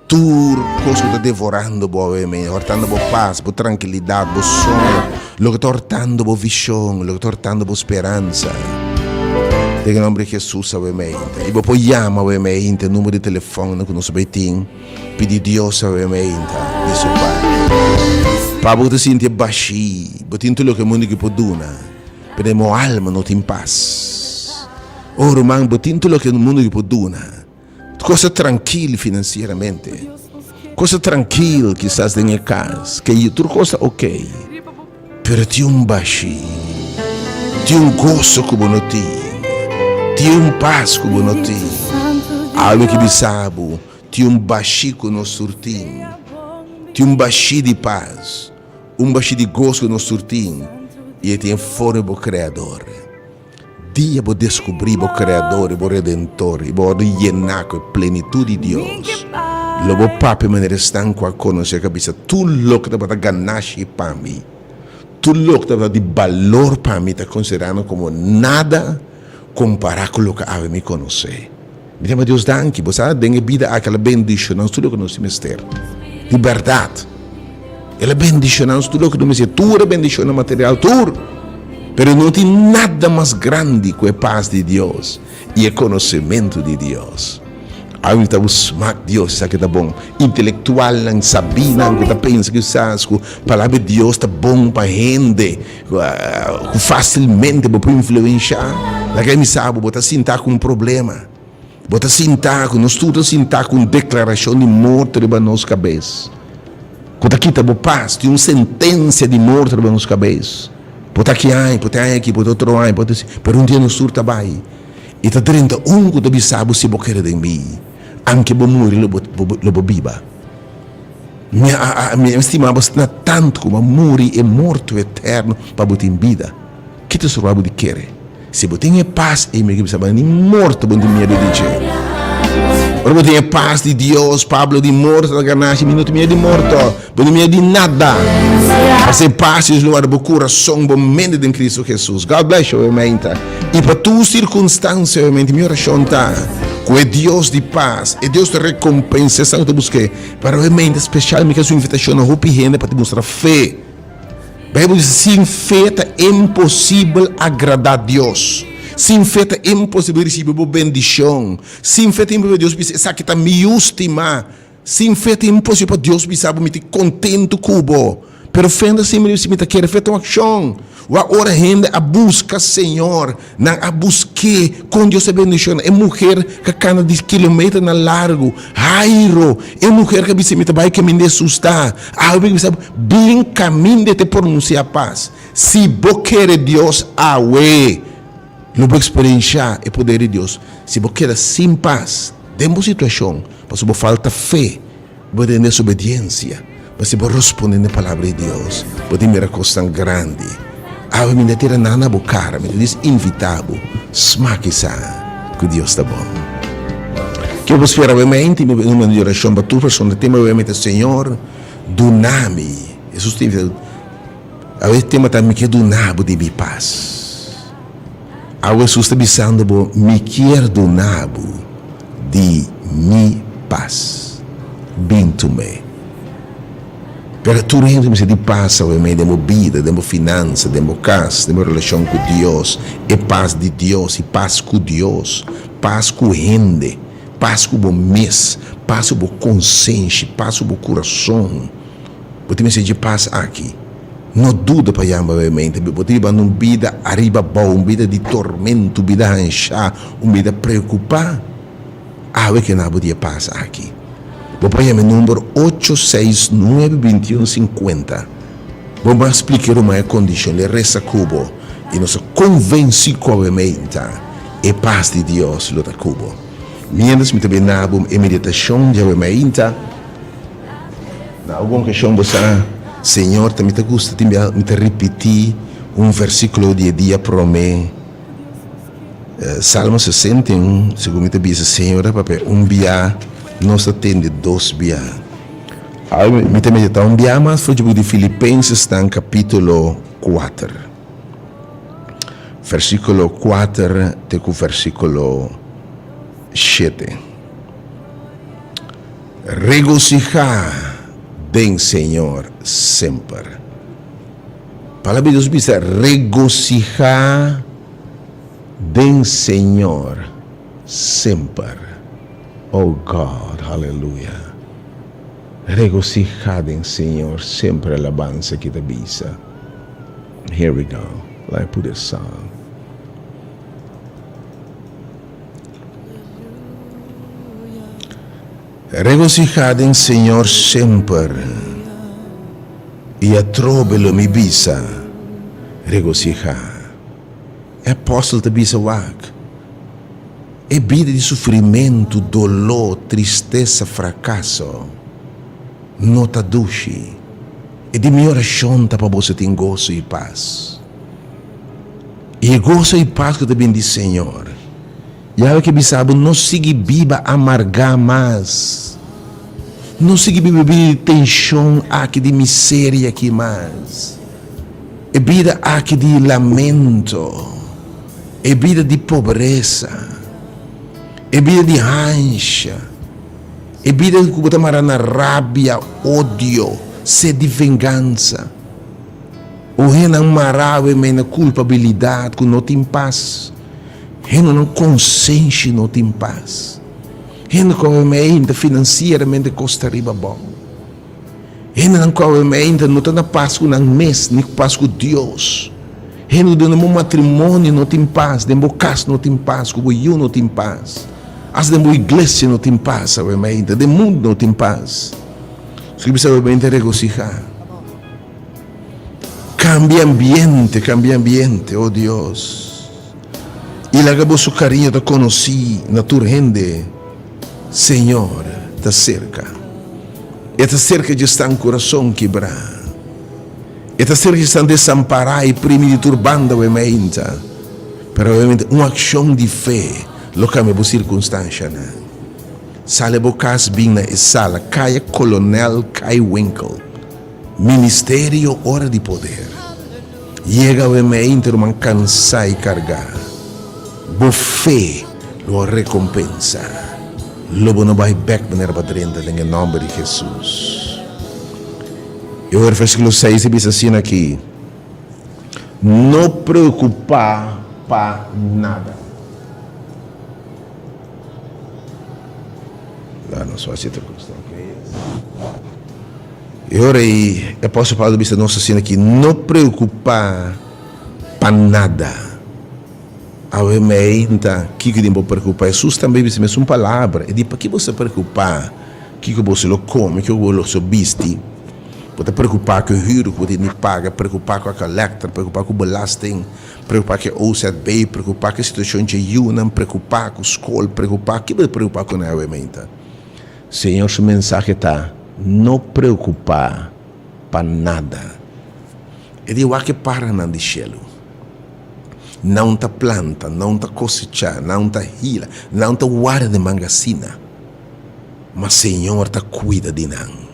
tur kos ku ta devorando bo awe mainta, hòrtando bo pas, bo trankilidat, bo soño, loke ta hòrtando bo vishon, loke ta hòrtando bo speransa. Den e nomber di Jesus awe meinta. I bo por yama awe meinta e numero di telefòn ku nos bai tin. Pidi Dios awe meinta di su parti. Pa bo ta sinti e bashí, bo tin tur loke mundu ki por duna, pero den bo alma no tin pas. Oh ruman, bo tin tur loke mundu ki por duna. Kos ta trankil finansieramente. Kos ta trankil kisas den e kas, ke tur kos ta ok. Pero tin un bashi, tin un goso ku bo no tin, tin un pas ku bo no tin. Awe ki bisa bo, tin un bashi ku nos tur tin, tin un bashi di pas, un bashi di goso ku nos tur tin, i e tin e forma di bo Kreador. Dia bo deskubrí bo Kreador i bo Redentor i bo wòrdu yená ku e plenitut di Dios, lo bo papia manera esnan ku a konosé ku a bisa, Tur loke tabata ganashi pa mi, tur loke tabata di balor pa mi ta konsiderá komo nada kompará ku loke awe mi konosé. Mi ta yama Dios danki. Bo sa, den e bida aki el a bendishoná nos tur loke nos tin mester. Di bèrdat. El a bendishoná nos tur loke nos mester. Tur e bendishonnan material, tur. Pero no tin nada mas grandi ku e pas di Dios i e konosementu di Dios. Awe mi ta bu smak Dios, esaki ta bon. Intelektualnan, sabínan ku ta pensa kisas ku Palabra di Dios ta bon pa hende. Ku fásilmente bo por influenshá. Laga mi sa bo, bo ta sintá ku un problema. Bo ta sintá ku, nos tur ta sintá ku un deklarashon di morto riba nos kabes. Ku ta kita bo pas. Tin un sentensia di morto riba nos kabes. Bo ta aki aña, bo ta aña aki, bo ta otro aña, bo ta si. Pero un dia nos tur ta bai. I ta drenta un ku ta bisa bo, si bo kere den mi, anke bo muri lo bo biba. Mi a mi a stima bo asina tantu ku bo a muri e morto eterno pa bo tin bida. Ki ta stroba bo di kere? Si bo tin e pas ei, mi ke bisa bo ni morto bo no tin miedu di dje. Ora bo tin e pas di Dios, Pablo di morto ta ganashi, mi no tin miedu di morto, bo no tin miedu di nada. Pasobra e pas di Dios lo warda bo kurason, bo mente den Kristu Hesus. God bless you, obviamente. I pa tur sirkunstansia, obviamente, mi orashon ta ku e Dios di pas, e Dios ta rekompensa esnan ku ta busk'é. Pero e mente special mi ke su invitacion na hopi hende pa demostra fe. Bijbel dice sin fe ta imposibel agrada Dios. Sin fe ta imposibel ricibi bo bendicion. Sin fe ta imposibel pa Dios bisa esaki ta mi yu stima. Sin fe ta imposibel pa Dios bisa bo mi ta contento cu bo. Pero fe no ta simplemente si mi ta kere, fe ta un accion. Wak ora hende a buska Señor, nan a busk'é, kon Dios a bendiciona e muher ka kana di kilometernan largu, Jairo, e muher ka bisa mi ta bai kaminda Hesus ta, awe mi bisa bin kaminda e ta pronuncia pas. Si bo kere Dios awe. Lo bo eksperenshá e poder di Dios. Si bo keda sin pas den bo situashon pasobra bo falta fe, bo ta den desobediensia. Ma si bo responde na e Palabra di Dios, bo tin mira kosnan grandi. Awe mi ta tira nan na bo kara, mi ta dis invitá bo, smak i sa ku Dios ta bon. Ke bo spera awe meinti? Mi numero di orashon pa tur persona tema awe meinti, Señor, duna mi. Hesus ta invitá. Awe tema ta mi ke duna bo di mi pas. Awe Hesus ta bisando bo, Mi kier duna bo di mi pas. Bin tum'é. Pero tur hende mester di pas awe mei den bo bida, den bo finansa, den bo kas, den bo relashon ku Dios, e pas di Dios i pas ku Dios, pas ku hende, pas ku bo mes, pas ku bo konsenshi, pas ku bo kurason. Bo tin mester dje pas aki. No duda pa yama bo mente. Bo ta bibando un bida ariba abou, un bida di tormento, un bida hanshá, un bida preokupá. Awe ke na bo di e pas aki. Bo por yama e number ocho seis nuebe bintiun sinkuenta. Bo mas splika e ruman e kondishon, le resa ku bo i nos a konvensí ku awe meinta e pas di Dios lo ta ku bo. Miéntras mi ta bina bo e meditashon di awe meinta. Na algun okashon bo sa, Señor ta mi ta gusta tin bia mi ta ripití un versíkulo di e dia promé. Salmo 61, segun mi ta bisa, Señor ta papia un bia, nos ta tende dos bia. Awe mi ta meditá un bia mas for dje buki di Filipensesnan kapítulo kuater, versíkulo kuater te ku versíkulo shete. Regosihá den Señor semper. Palabra di Dios bisa, Regosihá den Señor semper. Oh God, haleluya. Regosihá den Señor semper, alabansa ki ta bisa. Here we go. Laat put this song. Regosihá den Señor semper, i atrobe lo mi bisa, Regosihá. E apòstel ta bisa wak, E bida di sufrimentu, doló, tristesa, frakaso, no ta dushi. E di mi orashon ta pa boso tin goso i pas. I e goso i pas ku ta bin di Señor. Yahweh ke bisa bo, no sigui biba amargá mas. No sigui biba e bida di tenshon aki, di miseria aki mas. E bida aki di lamento, e bida di pobresa, e bida di hansha, e bida ku bo ta mara na rabia, odio, sed di vengansa. O hendenan mará awe mei na kulpabilidat ku no tin pas. Hendenan konsenshi no tin pas. Hende ku awe mei ta finansieramente kosta riba abou. Hendenan ku awe mei no ta na pas ku nan mes ni pas ku Dios. Hende ku den bo matrimonio no tin pas, den bo kas no tin pas, ku bo yu no tin pas, asta den bo iglesia no tin pas awe mei, den mundu no tin pas. Su bisa awe mei ta regosihá. Cambia ambiente, cambia ambiente, oh Dios. Y laga bo su cariño ta conoci na tur hende. Señor ta cerca. E ta cerca dje esnan curason kibra. E ta cerca dje esnan desampara y primi di tur banda awe mainta. Pero obviamente un accion di fe lo cambia bo circunstancianan. Sali bo cas bin na e sala, Caya Colonel Keiwinkel. Ministerio Ora di Poder. Yega awe meinte ruman kansá i kargá. Bo fe lo a rekompensá. Lo bo no bai bèk manera bo a drenta den e nòmber di Hesus. E ora versíkulo seis ta bisa asina aki, No preokupá pa nada. Laga nos wak si ta gusta. E ora ei, e apòstel Pablo ta bisa nos asina aki, No preokupá pa nada. Awe meinta, kiko di bo preokupá? Hesus tambe bisa mesun palabra. E di, Pakiko bo ta preokupá kiko boso lo kome, kiko bo lo bisti? Bo ta preokupá ku e hür ku bo tin di paga, preokupá ku e kolèkta, preokupá ku belasting. Preokupá ku e OZB, preokupá ku e situashon dje yunan, preokupá ku skol, preokupá, ki bo ta preokupá ku nan awe meinta? Señor su mensahe ta, No preokupá pa nada. E di wak e paranan di shelu. Nan ta planta, nan ta kosechá, nan ta hila, nan ta warda den mangasina. Ma Señor ta kuida di nan.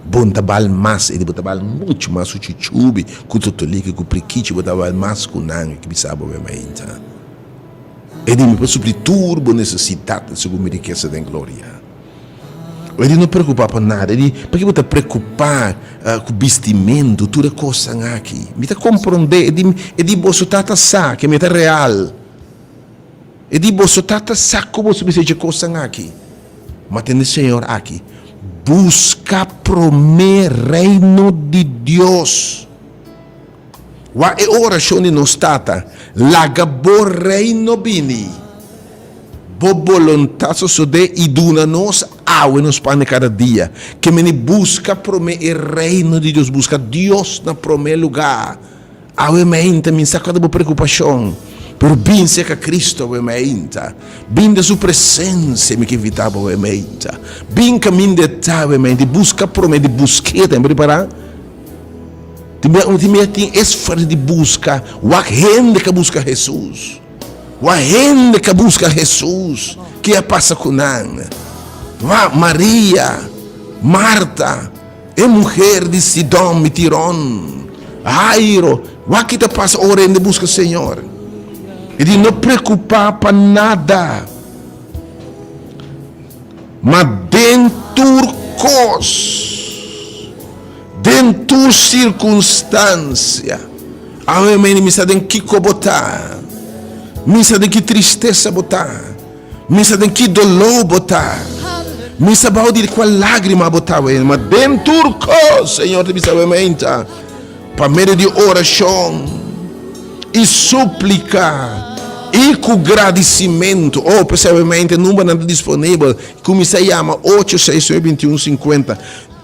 Bo no ta bal mas, e di bo ta bal muchu mas ku chuchubi, ku totoliki, ku prikichi, bo ta bal mas ku nan, e ki bisa bo be mainta. E di mi por supli tur bo nesesidatnan segun mi rikesa den gloria. E di no preokupa pa nada, e di paki bo ta preokupa ku bistimentu, tur e kosnan aki. Mi ta komprondé, e di, e di boso tata sa ke mi ta real. E di boso tata sa ku boso mester dje kosnan aki. Ma tende Señor aki, Buska promé Reino di Dios. Wak e orashon di nos Tata, Laga bo Reino bini. Bo boluntat sosodé i duna nos awe nos pan di kada dia. Ke meni buska promé e Reino di Dios, buska Dios na promé lugá. Awe meinta mi sa kada bo preokupashon, pero bin serka Kristu awe meinta. Bin den su presensia, mi ke invitá bo awe meinta. Bin kaminda e ta awe meinta i buska promé di busk'é tambe. Ripará? Tin bia un tin bia tin esfuerso di buska wak hende ka buska Hesus. Wak hende ka buska Hesus. Ke a pasa ku nan? Wak Maria, Marta, e muher di Sidon i Tiron, Jairo, wak ki ta pasa ora hende buska Señor? E di no preocupa pa nada, ma den tur cos, den tur circunstancia. Awe meni mi sa den kico bo ta, mi sa den ki tristesa bo ta. Mi sa den ki doló bo ta. Mi sa bao di kua lágrima bo ta wena. Ma den tur kos, Señor ta bisa awe meinta, pa medio di orashon i súplika i ku gradisimentu. Oh, p'esei awe meinta e numbernan ta disponibel. Kuminsá yama ocho seis nuebe bintiun sinkuenta.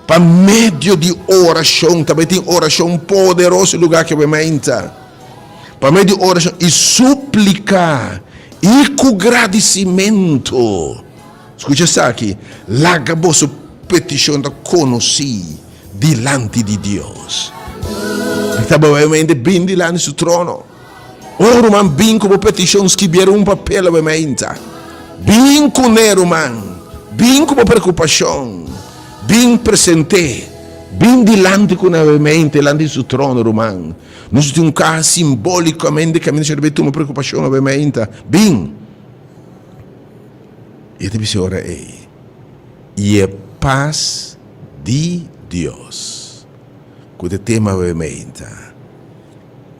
Pa medio di orashon, ta bai tin orashon poderoso e lugá aki awe meinta. Pa medio di orashon i súplika i ku gradisimentu. Skucha esaki, Laga boso petishon ta konosí dilanti di Dios. Mi ta bawamente bin dilanti su trono. Oh, ruman, bin ku bo petishon, skibié riba un papel awemeinta. Bin kuné, ruman. Bin ku bo preokupashon. Bin present'é. Bin dilanti kuné awemeinta, dilanti di su trono, ruman. Nos tin un kaha simbólikamente kaminda Señor ta bay tuma preokupashon awe mainta. Bin! I e ta bisa e ora ei, I e pas di Dios, ku ta tema awe mainta,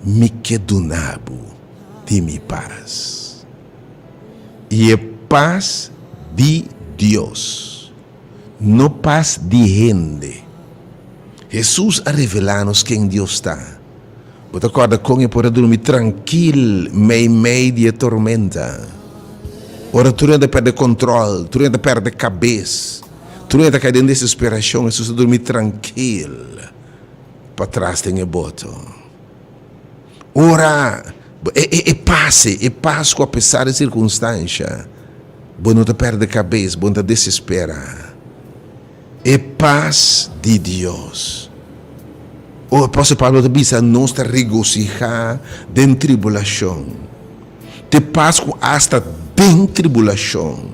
mi ke duna bo di mi pas. I e pas di Dios, no pas di hende. Hesus a revelá nos ken Dios ta. Bo ta kòrda kon e por a drumi trankil meimei di e tormenta? Ora tur hende ta pèrdè kòntròl, tur hende ta pèrdè kabes, tur hende ta kai den desesperashon, Hesus a drumi trankil patras den e boto. Ora e pase, e pas ku apesar di sirkunstansha, bo no ta pèrdè kabes, bo no ta desesperá. E pas di Dios. O apòstel Pablo ta bisa nos ta regosihá den tribulashon. Te pas ku asta den tribulashon,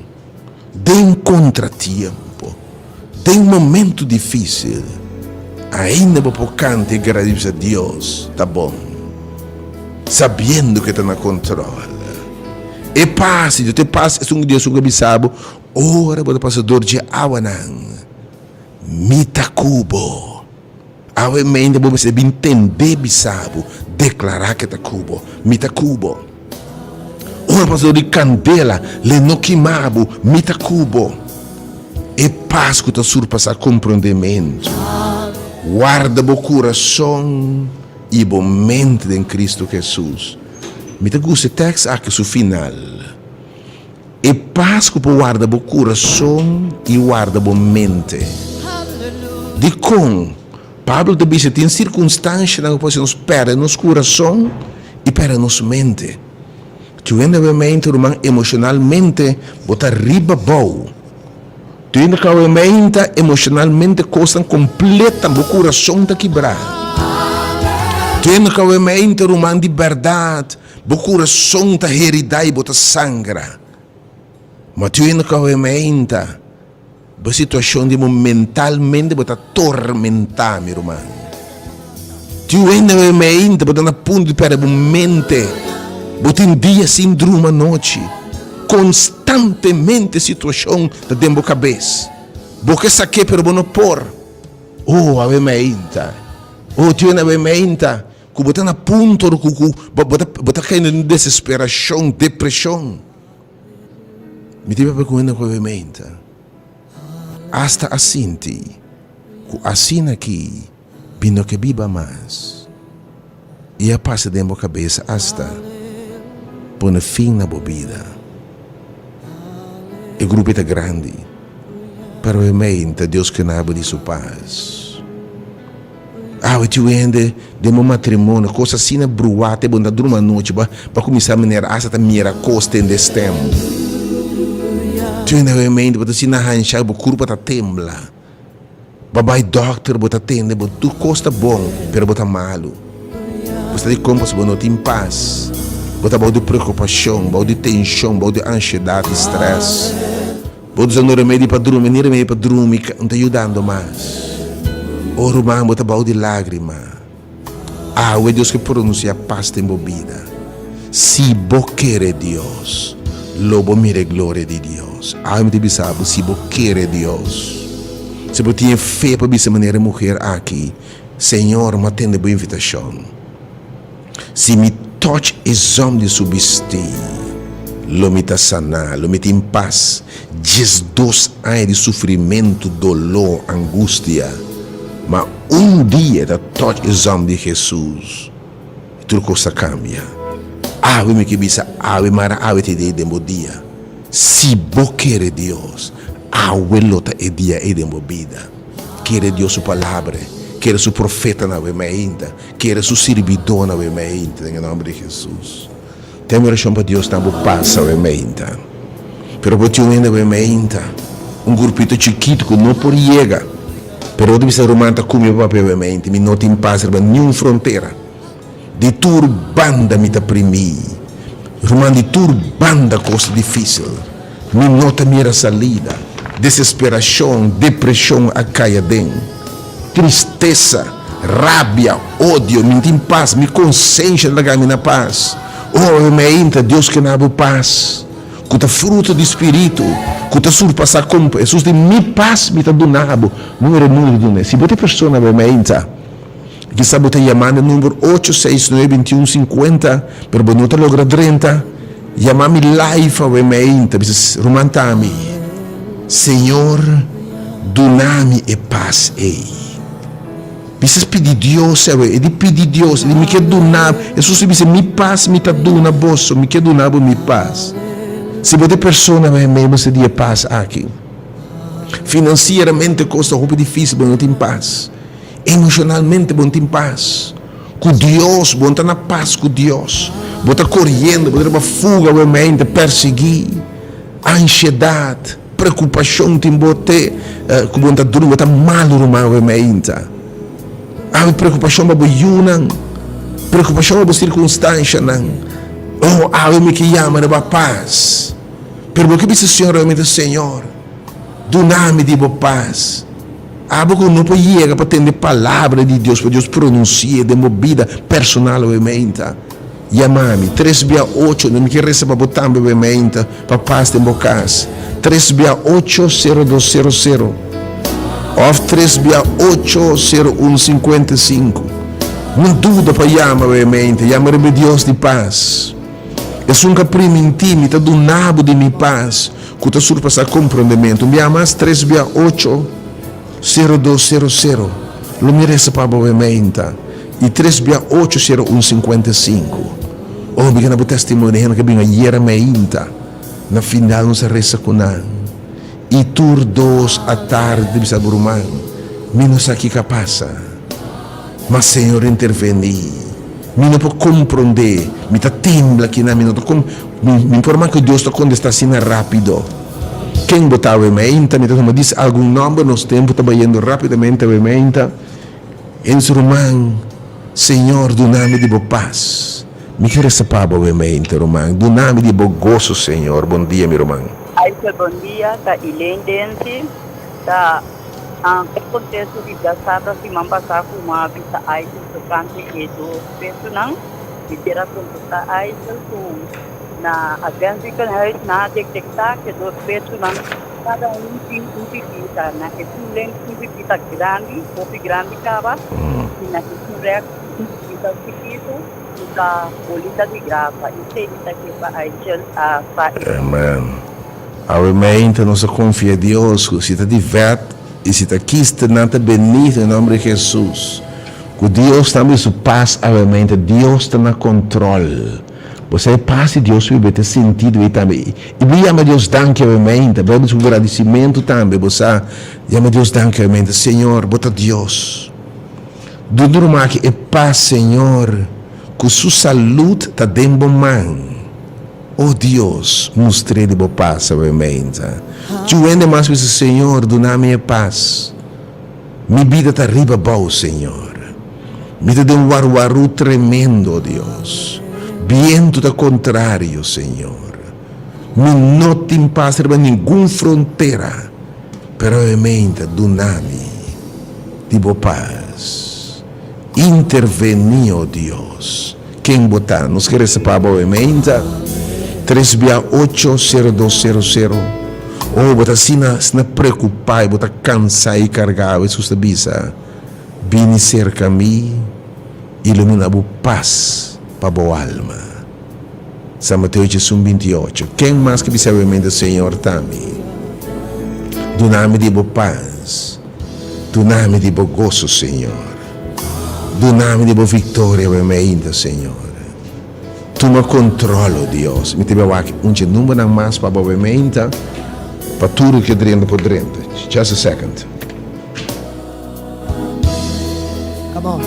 den kontratiempo, den momentu difísil, ainda bo por kanta i gradisí Dios ta bon, sabiendo ku e ta na kontròl. E pas di Dios, te pas esun ku Dios a bisa bo Ora bo ta pasa dor dje awanan, mi ta ku bo. Awe mente bo mester bin tende bisa bo, deklará ke ta ku bo, mi ta ku bo. Ora bo pasa dor di kandela, le no kima bo, mi ta ku bo. E pas ku ta surpasá komprondementu, warda bo kurason i bo mente den Kristu Hesus. Mi ta gusta e tèks aki su final. E pas ku por warda bo kurason i warda bo mente. Dikon? Pablo ta bisa tin sirkunstanshanan ku por hasi nos pèrdè nos kurason i pèrdè nos mente. Tin hende awe mente ruman emoshonalmente bo ta riba bou. Tin hende ku awe mente emoshonalmente kosnan kompleta bo kurason ta kibrá. Tin hende ku awe mente ruman di bèrdat bo kurason ta heridá i bo ta sangra. Ma tin hende ku awe mente Bo situacion di bo mentalmente bo ta tormenta, mi ruman. Tin hende awe mente bo ta na punto di perde bo mente. Bo tin dia sin druma anochi. Constantemente situacion ta den bo cabes. Bo ke sake pero bo no por. Oh, awe meinta. Oh, tin hende awe meinta cu bo ta na punto cu cu bo ta bo ta cay den desesperacion, depresion. Mi tin papia ku hende ku awe meinta. Asta a sinti ku asina aki mi no ke biba mas. I a pasa den bo kabesa asta pone fin na bo bida. E grupo ta grandi, pero awe meinta Dios ke na bo di su pas. Awe tiu hende den bo matrimonio kos asina bruá te bo no ta drumi anochi bo a kuminsá manera asta ta mira kos tende stem. Tiu hende awe mente bo ta asina hanshá bo kurpa ta tembla. Bo a bai dòkter bo ta tende bo tur kos ta bon pero bo ta malu. Bo sta di kon pasobra bo no tin pas. Bo ta bou di preokupashon, bou di tenshon, bou di anshedat i strès. Bo ta usando remedi pa drumi, ni remedi pa drumi no ta yudando mas. O ruman, bo ta bou di lágrima. Awe Dios ke pronuncia pas den bo bida. Si bo kere Dios, lo bo mira e gloria di Dios. Awe mi ta bisa bo, si bo kere Dios, si bo tin e fe pa bisa manera e muher aki, Señor, mi a tende bo invitashon. Si mi touch e zòm di su bistí, lo mi ta saná, lo mi tin pas. 12 aña di sufrimentu, doló, angustia, ma un dia e ta touch e zòm di Hesus i tur kos ta kambia. Awe mi ke bisa awe, mara awe ta e dia den bo dia. Si bo kere Dios, awe lo ta e dia ei den bo bida. Kere Dios su palabra, kere su profetanan awe mainta. Kere su sirbidónan awe meinta den e nòmber di Hesus. Ten orashon pa Dios na bo pas awe meinta. Pero bo tin un hende awe meinta, un grupito chikitu ku no por yega. Pero bo ta bisa, Ruman ta ku mi pa papia awe meinta, mi no tin pas riba niun frontera. Di tur banda mi ta primí. Ruman, di tur banda kos ta difísil. Mi no ta mira salida. Desesperashon, depreshon a kai aden. Tristesa, rabia, odio, mi no tin pas, mi konsensha ta laga mi na pas. Oh, mi a intra, Dios ke na bo pas, ku ta fruto di Spiritu, ku ta surpasá kompa. Hesus di, Mi pas mi ta duna bo, no e mundu ta duna. Si bo ta e persona, mi a intra, kisa bo ta yama na number ocho seis nuebe bintiun sinkuenta, pero bo no ta logra drenta, yama mi live awe, mi a intra, bisa, Ruman Tami, Señor duna mi e pas ei. Bisa pidi Dios awe, e di pidi Dios, e di mi ke duna, Hesus a bisa mi pas mi ta duna boso, mi ke duna bo mi pas. Si bo ta e persona awe mei mester di e pas aki. Finansieramente kos ta hopi difisil, bo no tin pas. Emoshonalmente bo no tin pas ku Dios, bo no ta na pas ku Dios. Bo ta koriendo, bo ta riba fuga awe mei, ta persiguí. Ansiedat, preokupashon tin bo te ku bo no ta drumi, bo ta malu ruman awe meinta. Awe preokupashon pa bo yunan, preokupashon pa bo sirkunstanshanan. Oh, awe mi ke yama riba pas. Pero bo ke bisa Señor awe meinta, Señor, duna mi di bo pas. Abo ku no por yega pa tende palabra di Dios, pa Dios pronunsi'é den bo bida personal awe meinta. Yama mi, tres bia ocho, no mi ke resa pa bo tambe awe meinta, pa pas den bo kas. Tres bia ocho, sero dos sero sero. Òf tres bia ocho, sero un sinkuenta i sinku. No duda pa yama awe meinta, yama riba e Dios di pas. Esun ku a primintí mi ta duna bo di mi pas. Ku ta surpasá komprondementu. Un bia mas, tres bia ocho, sero dos sero sero. Lo mi resa pa bo meinta. I tres bia ocho, sero un sinkuenta i sinku. Oh, mi gana bo testimonio di hende ku a bin ayera meinta. Na final nos a resa ku nan. I tur dos atardi ta bisa bo ruman, Mi no sa kiko a pasa. Ma Señor intervení. Mi no por komprondé. Mi ta tembla kinan. Mi no ta kom, mi, mi por man ku Dios ta kontestá asina rápido. Ken bo ta awe meinta? Mi ta tuma dis algun nòmber, nos tempu ta bayendo rápidamente awe meinta. Ens ruman, Señor duna mi di bo pas. Mi ke resa pa bo awe meinta, ruman. Duna mi di bo goso, Señor. Bon dia, mi ruman. Aisha bon dia, ta Elaine Densi ta e kontesto di djasabra siman pasá ku mi a bisa Aisha tokante e dos pesonan. Mi kier a kontestá Aisha ku na Advent Ziekenhuis nan a detektá ku e dos pesonan Kada un tin un pipita. Na esun length un pipita grandi, hopi grandi kaba, i na esun rèks un pipita chikitu ku ta bolita di grasa. Esei mi ta ke pa Aichel a sa e. Amen. Awe meinta nos a konfia Dios ku si ta di vèt i si ta kiste nan ta benigno den nòmber di Hesus. Ku Dios tambe su pas awe meinta Dios ta na kontròl. Bo sa e pas di Dios biba ta sintido ei tambe. I bo yama Dios danki awe meinta. Bo su gradisimentu tambe. Bo sa yama Dios danki awe meinta. Señor, bo ta Dios. Duna ruman aki e pas, Señor, ku su salud ta den bo man. O Dios, mustr'é di bo pas awe meinta. Tjou hende mas bisa, Señor, duna mi e pas. Mi bida ta riba bou, Señor. Mi ta den warwarú tremendo, Dios. Bientu ta kontrario, Señor. Mi no tin pas riba ningun frontera, pero e meinta duna mi di bo pas. Intervení, o Dios. Ken bo ta? Nos ke resa pa bo e meinta. Tres bia ocho, sero dos sero sero. Oh, bo ta asina, asina preokupá i bo ta kansá i kargá. Hesus ta bisa, Bini serka mi i lo mi na bo pas pa bo alma. San Mateo diesun binti ocho. Ken mas ke bisa awe meinta, Señor ta mi. Duna mi di bo pas. Duna mi di bo goso, Señor. Duna mi di bo victoria awe meinta, Señor. Tuma control, o Dios. Mi ta bai wak un dje numbernan mas pa bo awe meinta, pa tur ke drenta por drenta. Just a second. Come on.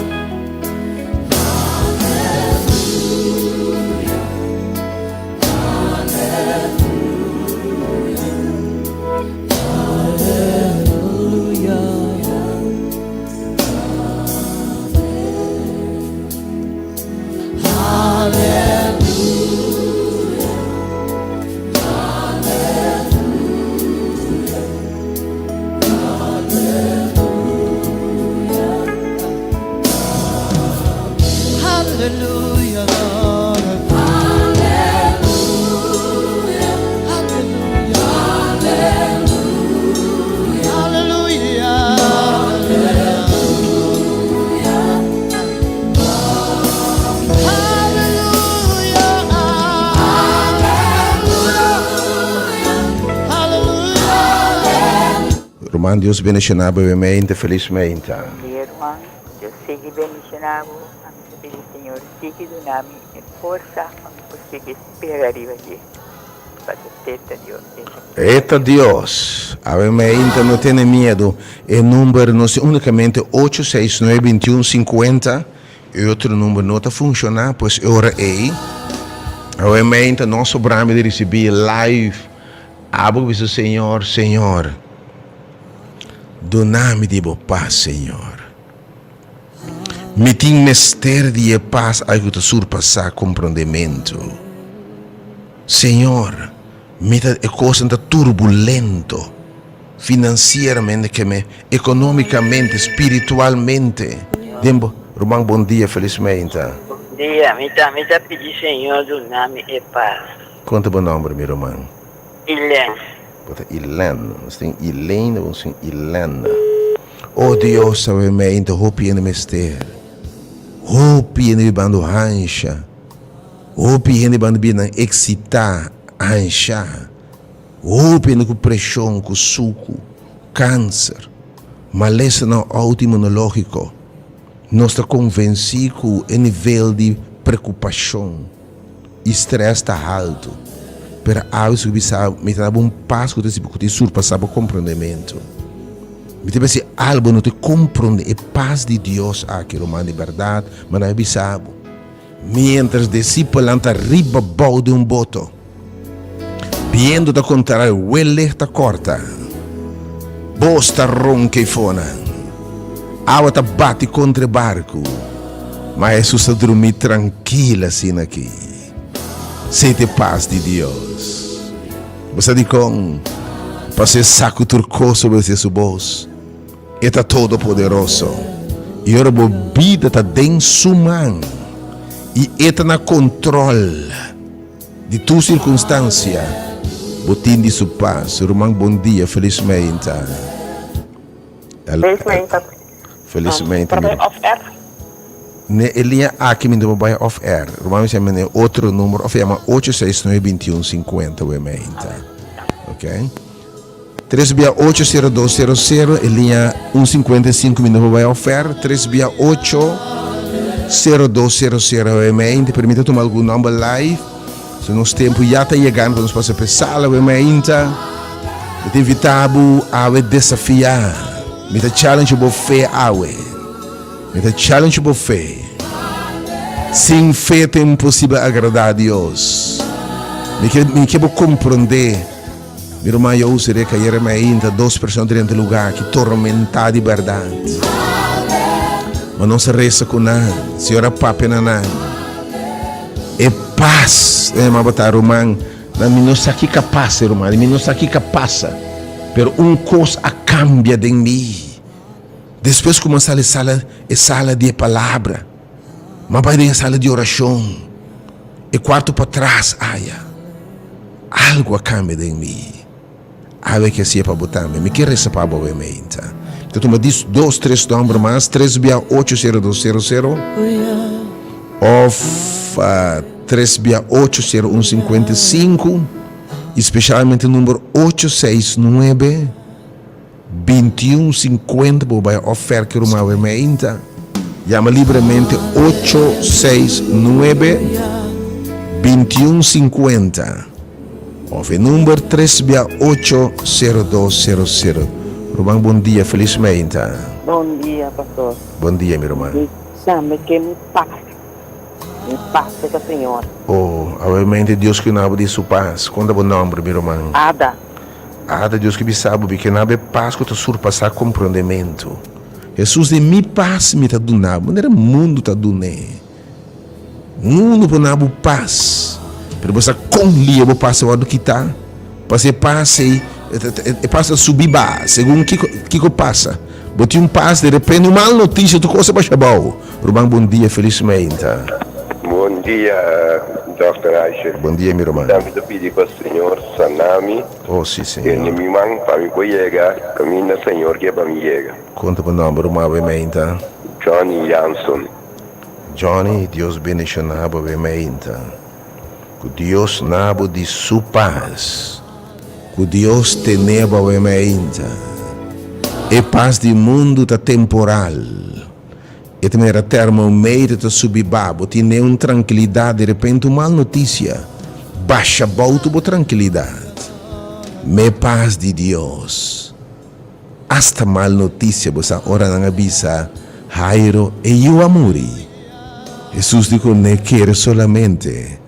Ruman Dios bendiciona bo mente felizmente. Dia ruman Dios sigui bendiciona bo ami ta pidi Señor sigui duna mi e forsa pa mi por sigui spera riba dje pasobra te ta Dios E ta Dios. Awe meinta no tene miedu. E number no si unicamente ocho seis nuebe bintiun sinkuenta. E otro number no ta funciona, pues e ora ey awe meinta no sobrami di ricibi live. Abo bisa Señor, Señor, dunami di bo paz, Señor. Mi tin mester di e paz ay cu ta surpasa comprondemento. Señor, mi ta e cosnan ta turbulento financieramente ke me economicamente, spiritualmente. Den bo ruman bon dia felizmente. Bon dia, mi ta mi ta pidi Señor duna mi e paz. Kon ta bo nomber mi ruman? Ilen. Bo ta Ilen. Nos tin Elaine, nos tin Ilen. Oh Dios awe meinta hopi hende mester. Hopi hende bibando hansha. Hopi hende banda bira nan eksitá, anshá. Hopi hende ku preshon, ku suku, kanser, malesanan outoimunológiko. Nos ta konvensí ku e nivel di preokupashon i strès ta haltu. Pero awe si bo bisa, mi ta daba un pas ku ta ku ta surpasá bo komprondementu. Mi ta bisa algu bo no ta komprondé e pas di Dios aki, ruman, di bèrdat, ma nan a bisa bo. Miéntras disipelnan ta riba bou di un boto, bientu ta kontra i welek ta kòrta, bos ta ronka i fonan, awa ta bati kontra e barku, ma Hesus ta drumí trankil asina aki. Sei ta e pas di Dios. Bo sa dikon? Pasobra e sa ku tur kos obedesé su bos. E ta Todopoderoso, i ora bo bida ta den Su man i E ta na kontrol di tur sirkunstansia, bo tin di Su pas. Ruman, bon dia. Felis meinta. Felis meinta. Felis meinta, mi. Off air? Ne e liña aki mi no por bai off air. Ruman mi sa mi ne otro numero of yama ocho seis nuebe bintiun sinkuenta we meinta. Okay. Tres bia ocho sero dos sero sero e liña un sinkuenta i sinku minuto pa bai ofer tres bia ocho sero dos sero sero e meinta permita tuma algun nomber live so nos tempo ya ta yegando pa nos pasa pa e sala we meinta mi ta invita bo awe desafia mi ta challenge bo fe awe mi ta challenge bo fe sin fe ta imposibel agrada Dios mi ke mi ke bo comprende. Mi ruman Jose reka yere mi ainda dos persona drenta e lugar aki tormentá di bèrdat. Ma nos a resa ku nan, Señor a papia na nan. E pas, e ma bata ruman, na mi no sa kiko a pasa ruman, mi no sa kiko a pasa, pero un kos a kambia den mi. Despues ku mi a sali sala, e sala di e palabra, mi a bai den e sala di orashon. E cuarto patras aya. Algo a cambia den mi. Awe ke hacia pa bo tambe. Mi ke reza pa bo awe meinta. Mi ta tuma dis dos tres nomber mas, tres bia ocho sero dos sero sero of tres bia ocho sero un cincuenta y cinco y specialmente number ocho seis nuebe. 21 50 bo bai ofer ki ruman awe meinta. Yama libremente ocho seis nuebe 21 50 of e number tres bia ocho sero dos sero sero. Ruman bon dia felis meinta. Bon dia pastor. Bon dia mi ruman. Mi tambe ke mi pas. Mi pas ta Señor. Oh awe meinta Dios ku nabo di su pas. Kon ta bo nomber mi ruman? Ada. Ada Dios ki bisa bo, Bik'e na bo e pas ku ta surpasá komprondementu. Hesus di, Mi pas mi ta duna bo, manera mundu ta dun'é. Mundu por na bo pas, pero bo sa kon lia bo pas a wòrdu kitá? Pasobra e pas ei, e pas ta subi baha segun kiko kiko pasa. Bo tin un pas, de repente un mal notisia, tur kos a basha abou. Ruman bon dia, felis meinta. Bon dia Dòkter Aisha. Bon dia mi ruman. Mi ta pidi pa Señor sana mi. Oh si Señor. Tene mi man pa mi por yega caminda Señor kier pa mi yega. Conta bo nomber ruman awe meinta. Johnny Janson. Johnny Dios bendiciona bo awe meinta. Cu Dios na bo di su paz. Cu Dios tene bo awe meinta. E paz di mundo ta temporal. E ta manera termometer ta subi ba, bo tin den un trankilidat, di repente un mal notisia basha bou tur bo trankilidat. Me pas di Dios. Asta mal notisia, bo sa ora nan a bisa Jairo e yu a muri. Hesus di ku ne kere solamente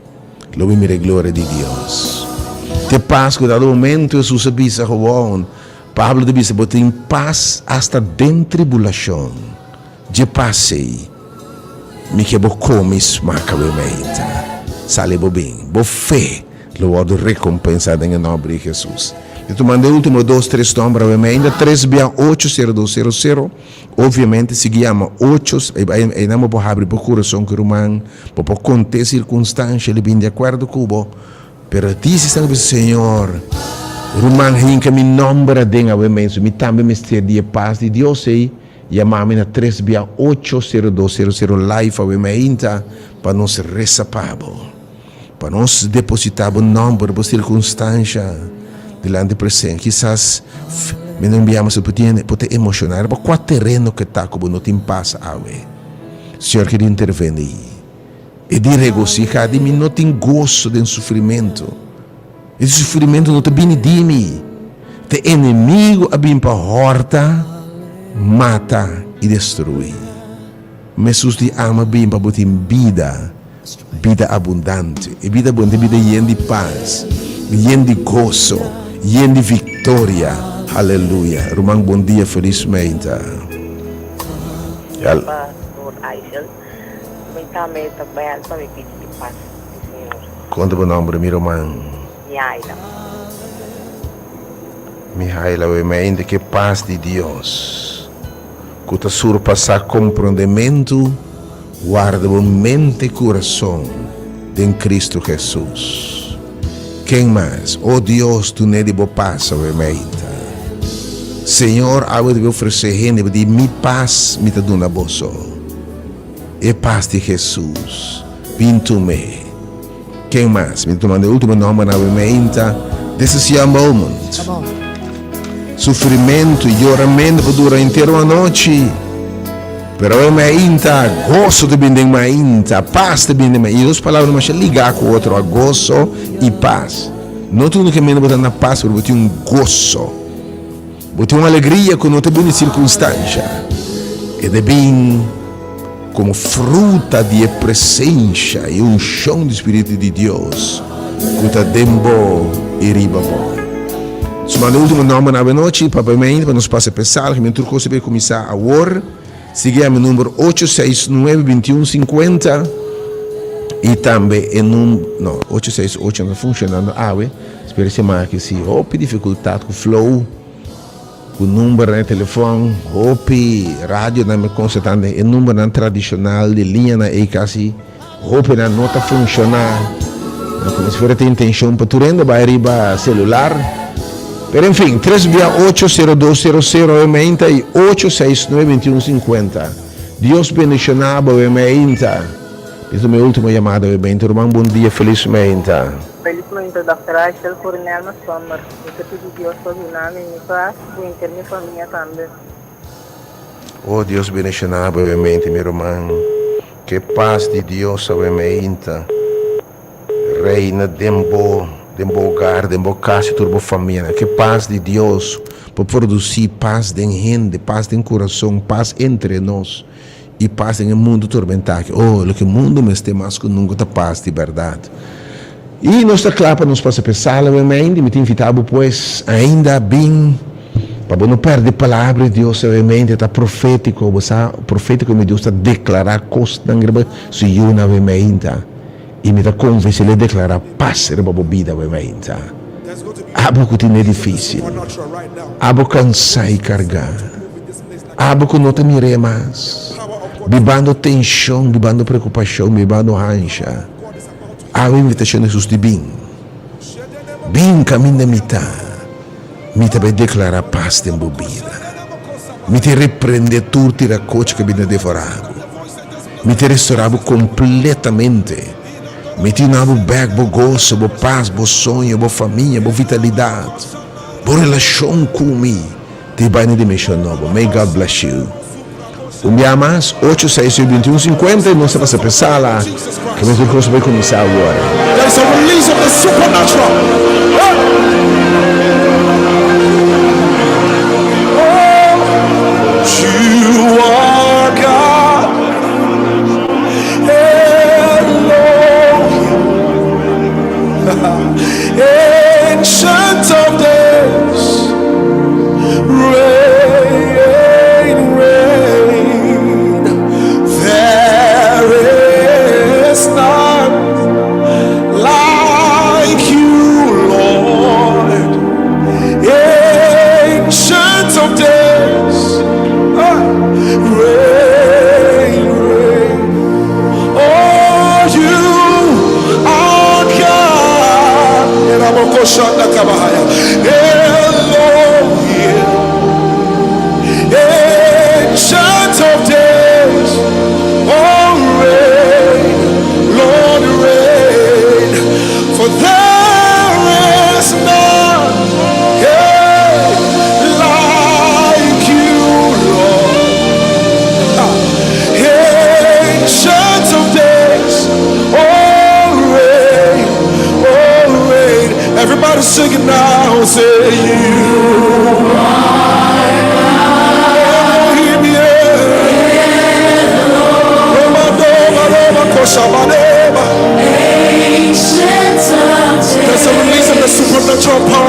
lo mi mira e gloria di Dios. Te pas ku dado momento Hesus a bisa gewoon, Pablo ta bisa, Bo tin pas asta den tribulashon. Dje pas ei, mi ke bo kome i smaka bo e meinta. Sali bo bin. Bo fe lo wòrdu rekompensá den e nòmber di Hesus. Mi ta manda e último dos, tres nòmber awe meinta, tres bia ocho sero dos sero sero. Obviamente, sigui yama ocho, einan bo por habri bo kurason ku e ruman, bo por kont'é sirkunstansha, el bin di akuerdo ku bo. Pero dice esnan ku bisa, Señor, ruman hinka mi nomber aden awe mensu, mi tambe mester di e pas di Dios ei, yama mi na tres bia ocho sero dos sero sero live awe mainta pa nos resa pa bo, pa nos deposita bo nomber, bo sirkunstansha dilanti presen. Kisas mi no biama so por ta emociona riba kua tereno ke ta ku bo no tin pas awe. Señor kere interveni. E di regosihá di mi no tin goso den sufrimentu. E sufrimentu no ta bini di mi. Ta e enemigu a bin pa hòrta, mata i destruí. Ma Hesus di ama bin pa bo tin bida. bida abundante. E bida abundante e bida yen di pas, yen di goso, yen di viktoria. Haleluya. Ruman bon dia, felis meinta. Pastor Aishel, mi tambe ta bel pa mi pidi di pas di Señor. Kon ta bo nomber mi ruman? Mihaila. Mihaila, we meinta ke pas di Dios. Ku ta surpasá komprondementu, warda bo mente i kurason den Kristu Hesus. Ken mas? O Dios, dun'é di bo pas awe meinta. Señor, awe debe ofresé hende bo di, Mi pas mi ta duna boso. E pas di Hesus. Bin tum'é. Ken mas? Mi ta tumando e ultimo nombernan awe meinta. This is your moment. Sufrimentu i yoramentu por dura henter un anochi, pero awe meinta goso ta bini den mainta, pas ta bini den mainta. I dos palabra masha ligá ku otro, goso i pas. No tur ke mende bo ta na pas, pero bo tin un goso. Bo tin un alegria ku no ta bini sirkunstansha. E ta bin. Komo fruta di e presensha i unshon di Spiritu di Dios ku ta den bo i riba bo. Sumando e ultimo nòmbernan awenochi, pa bai mainta pa nos pasa p'e sala, mi tur kos ta bai kuminsá awor. Sigui ami number ocho seis nuebe bintiun sinkuenta i tambe e num no ocho seis ocho no ta funshonando awe, spera siman aki si hopi difikultat ku flow. Ku numbernan di telefòn, hopi radionan mi konstatá den e numbernan tradishonal di liñanan ei kasi hopinan no ta funshoná. No komo si fuera tin intenshon pa tur hende bai riba selular. Pero en fin, tres bia ocho sero dos sero sero e meinta i ocho seis nuebe bintiun sinkuenta. Dios bendishoná bo e meinta. Esei ta mi ultimo yamada e meinta. Ruman bon dia, felis meinta. Felis meinta Dòkter Rachel Corinelma Sommer. Mi ta pidi Dios pa duna mi mi pas ku henter mi famia tambe. Oh Dios bendiciona bo mente mi ruman ke pas di Dios awe meinta reina den bo den bo hogar den bo cas y tur bo famianan ke pas di Dios por produci pas den hende pas den curason pas entre nos y pas den e mundo tormenta aki. Oh, loke mundo mester mas cu nunca ta pas di berdad. Y nos ta cla pa nos pasa p'e sala awe maindi. Mi ta invita bo pues ainda bin pa bo no perde palabra di Dios awe maindi. Ta profetico, bo sa, profetico mi Dios ta declara cosnan riba su yunan awe mainta. Y mi ta convenci lo e declara pas riba bo bida awe mainta. Abo cu tin e dificil, abo cansa y carga. Abo ku no ta mir'é mas, bibando tenshon, bibando preokupashon, bibando hansha, awe invitashon di Hesus di bin. Bin kaminda mi ta, mi ta bai deklará pas den bo bida. Mi ta reprendé tur tirakochi ku a bini devorá bo. Mi ta restorá bo kompletamente. Mi ta yuna bo bèk bo goso, bo pas, bo soño, bo famia, bo vitalidat, bo relashon ku mi. Di bai na dimension nobo. May God bless you. Un bia mas, ocho seis ocho 21 50 y nos ta pasa p'e sala ke mes tur kos bai kuminsá awor. There is a release of the supernatural. Oh, you are God. Elohim. Ancient of days. Reign, reign. There is none like you, Lord. Ancient of days. Ah, reign, reign. Oh, you are God. Elohim. Ancient of days. Oh, reign, Lord, reign. For there is none yeah, like you, Lord. Ancient of days, oh reign, oh reign. Everybody sing it now, say you. Elohim, yeah. Roma, Doma, Roma, Koshabaneba. Let your power.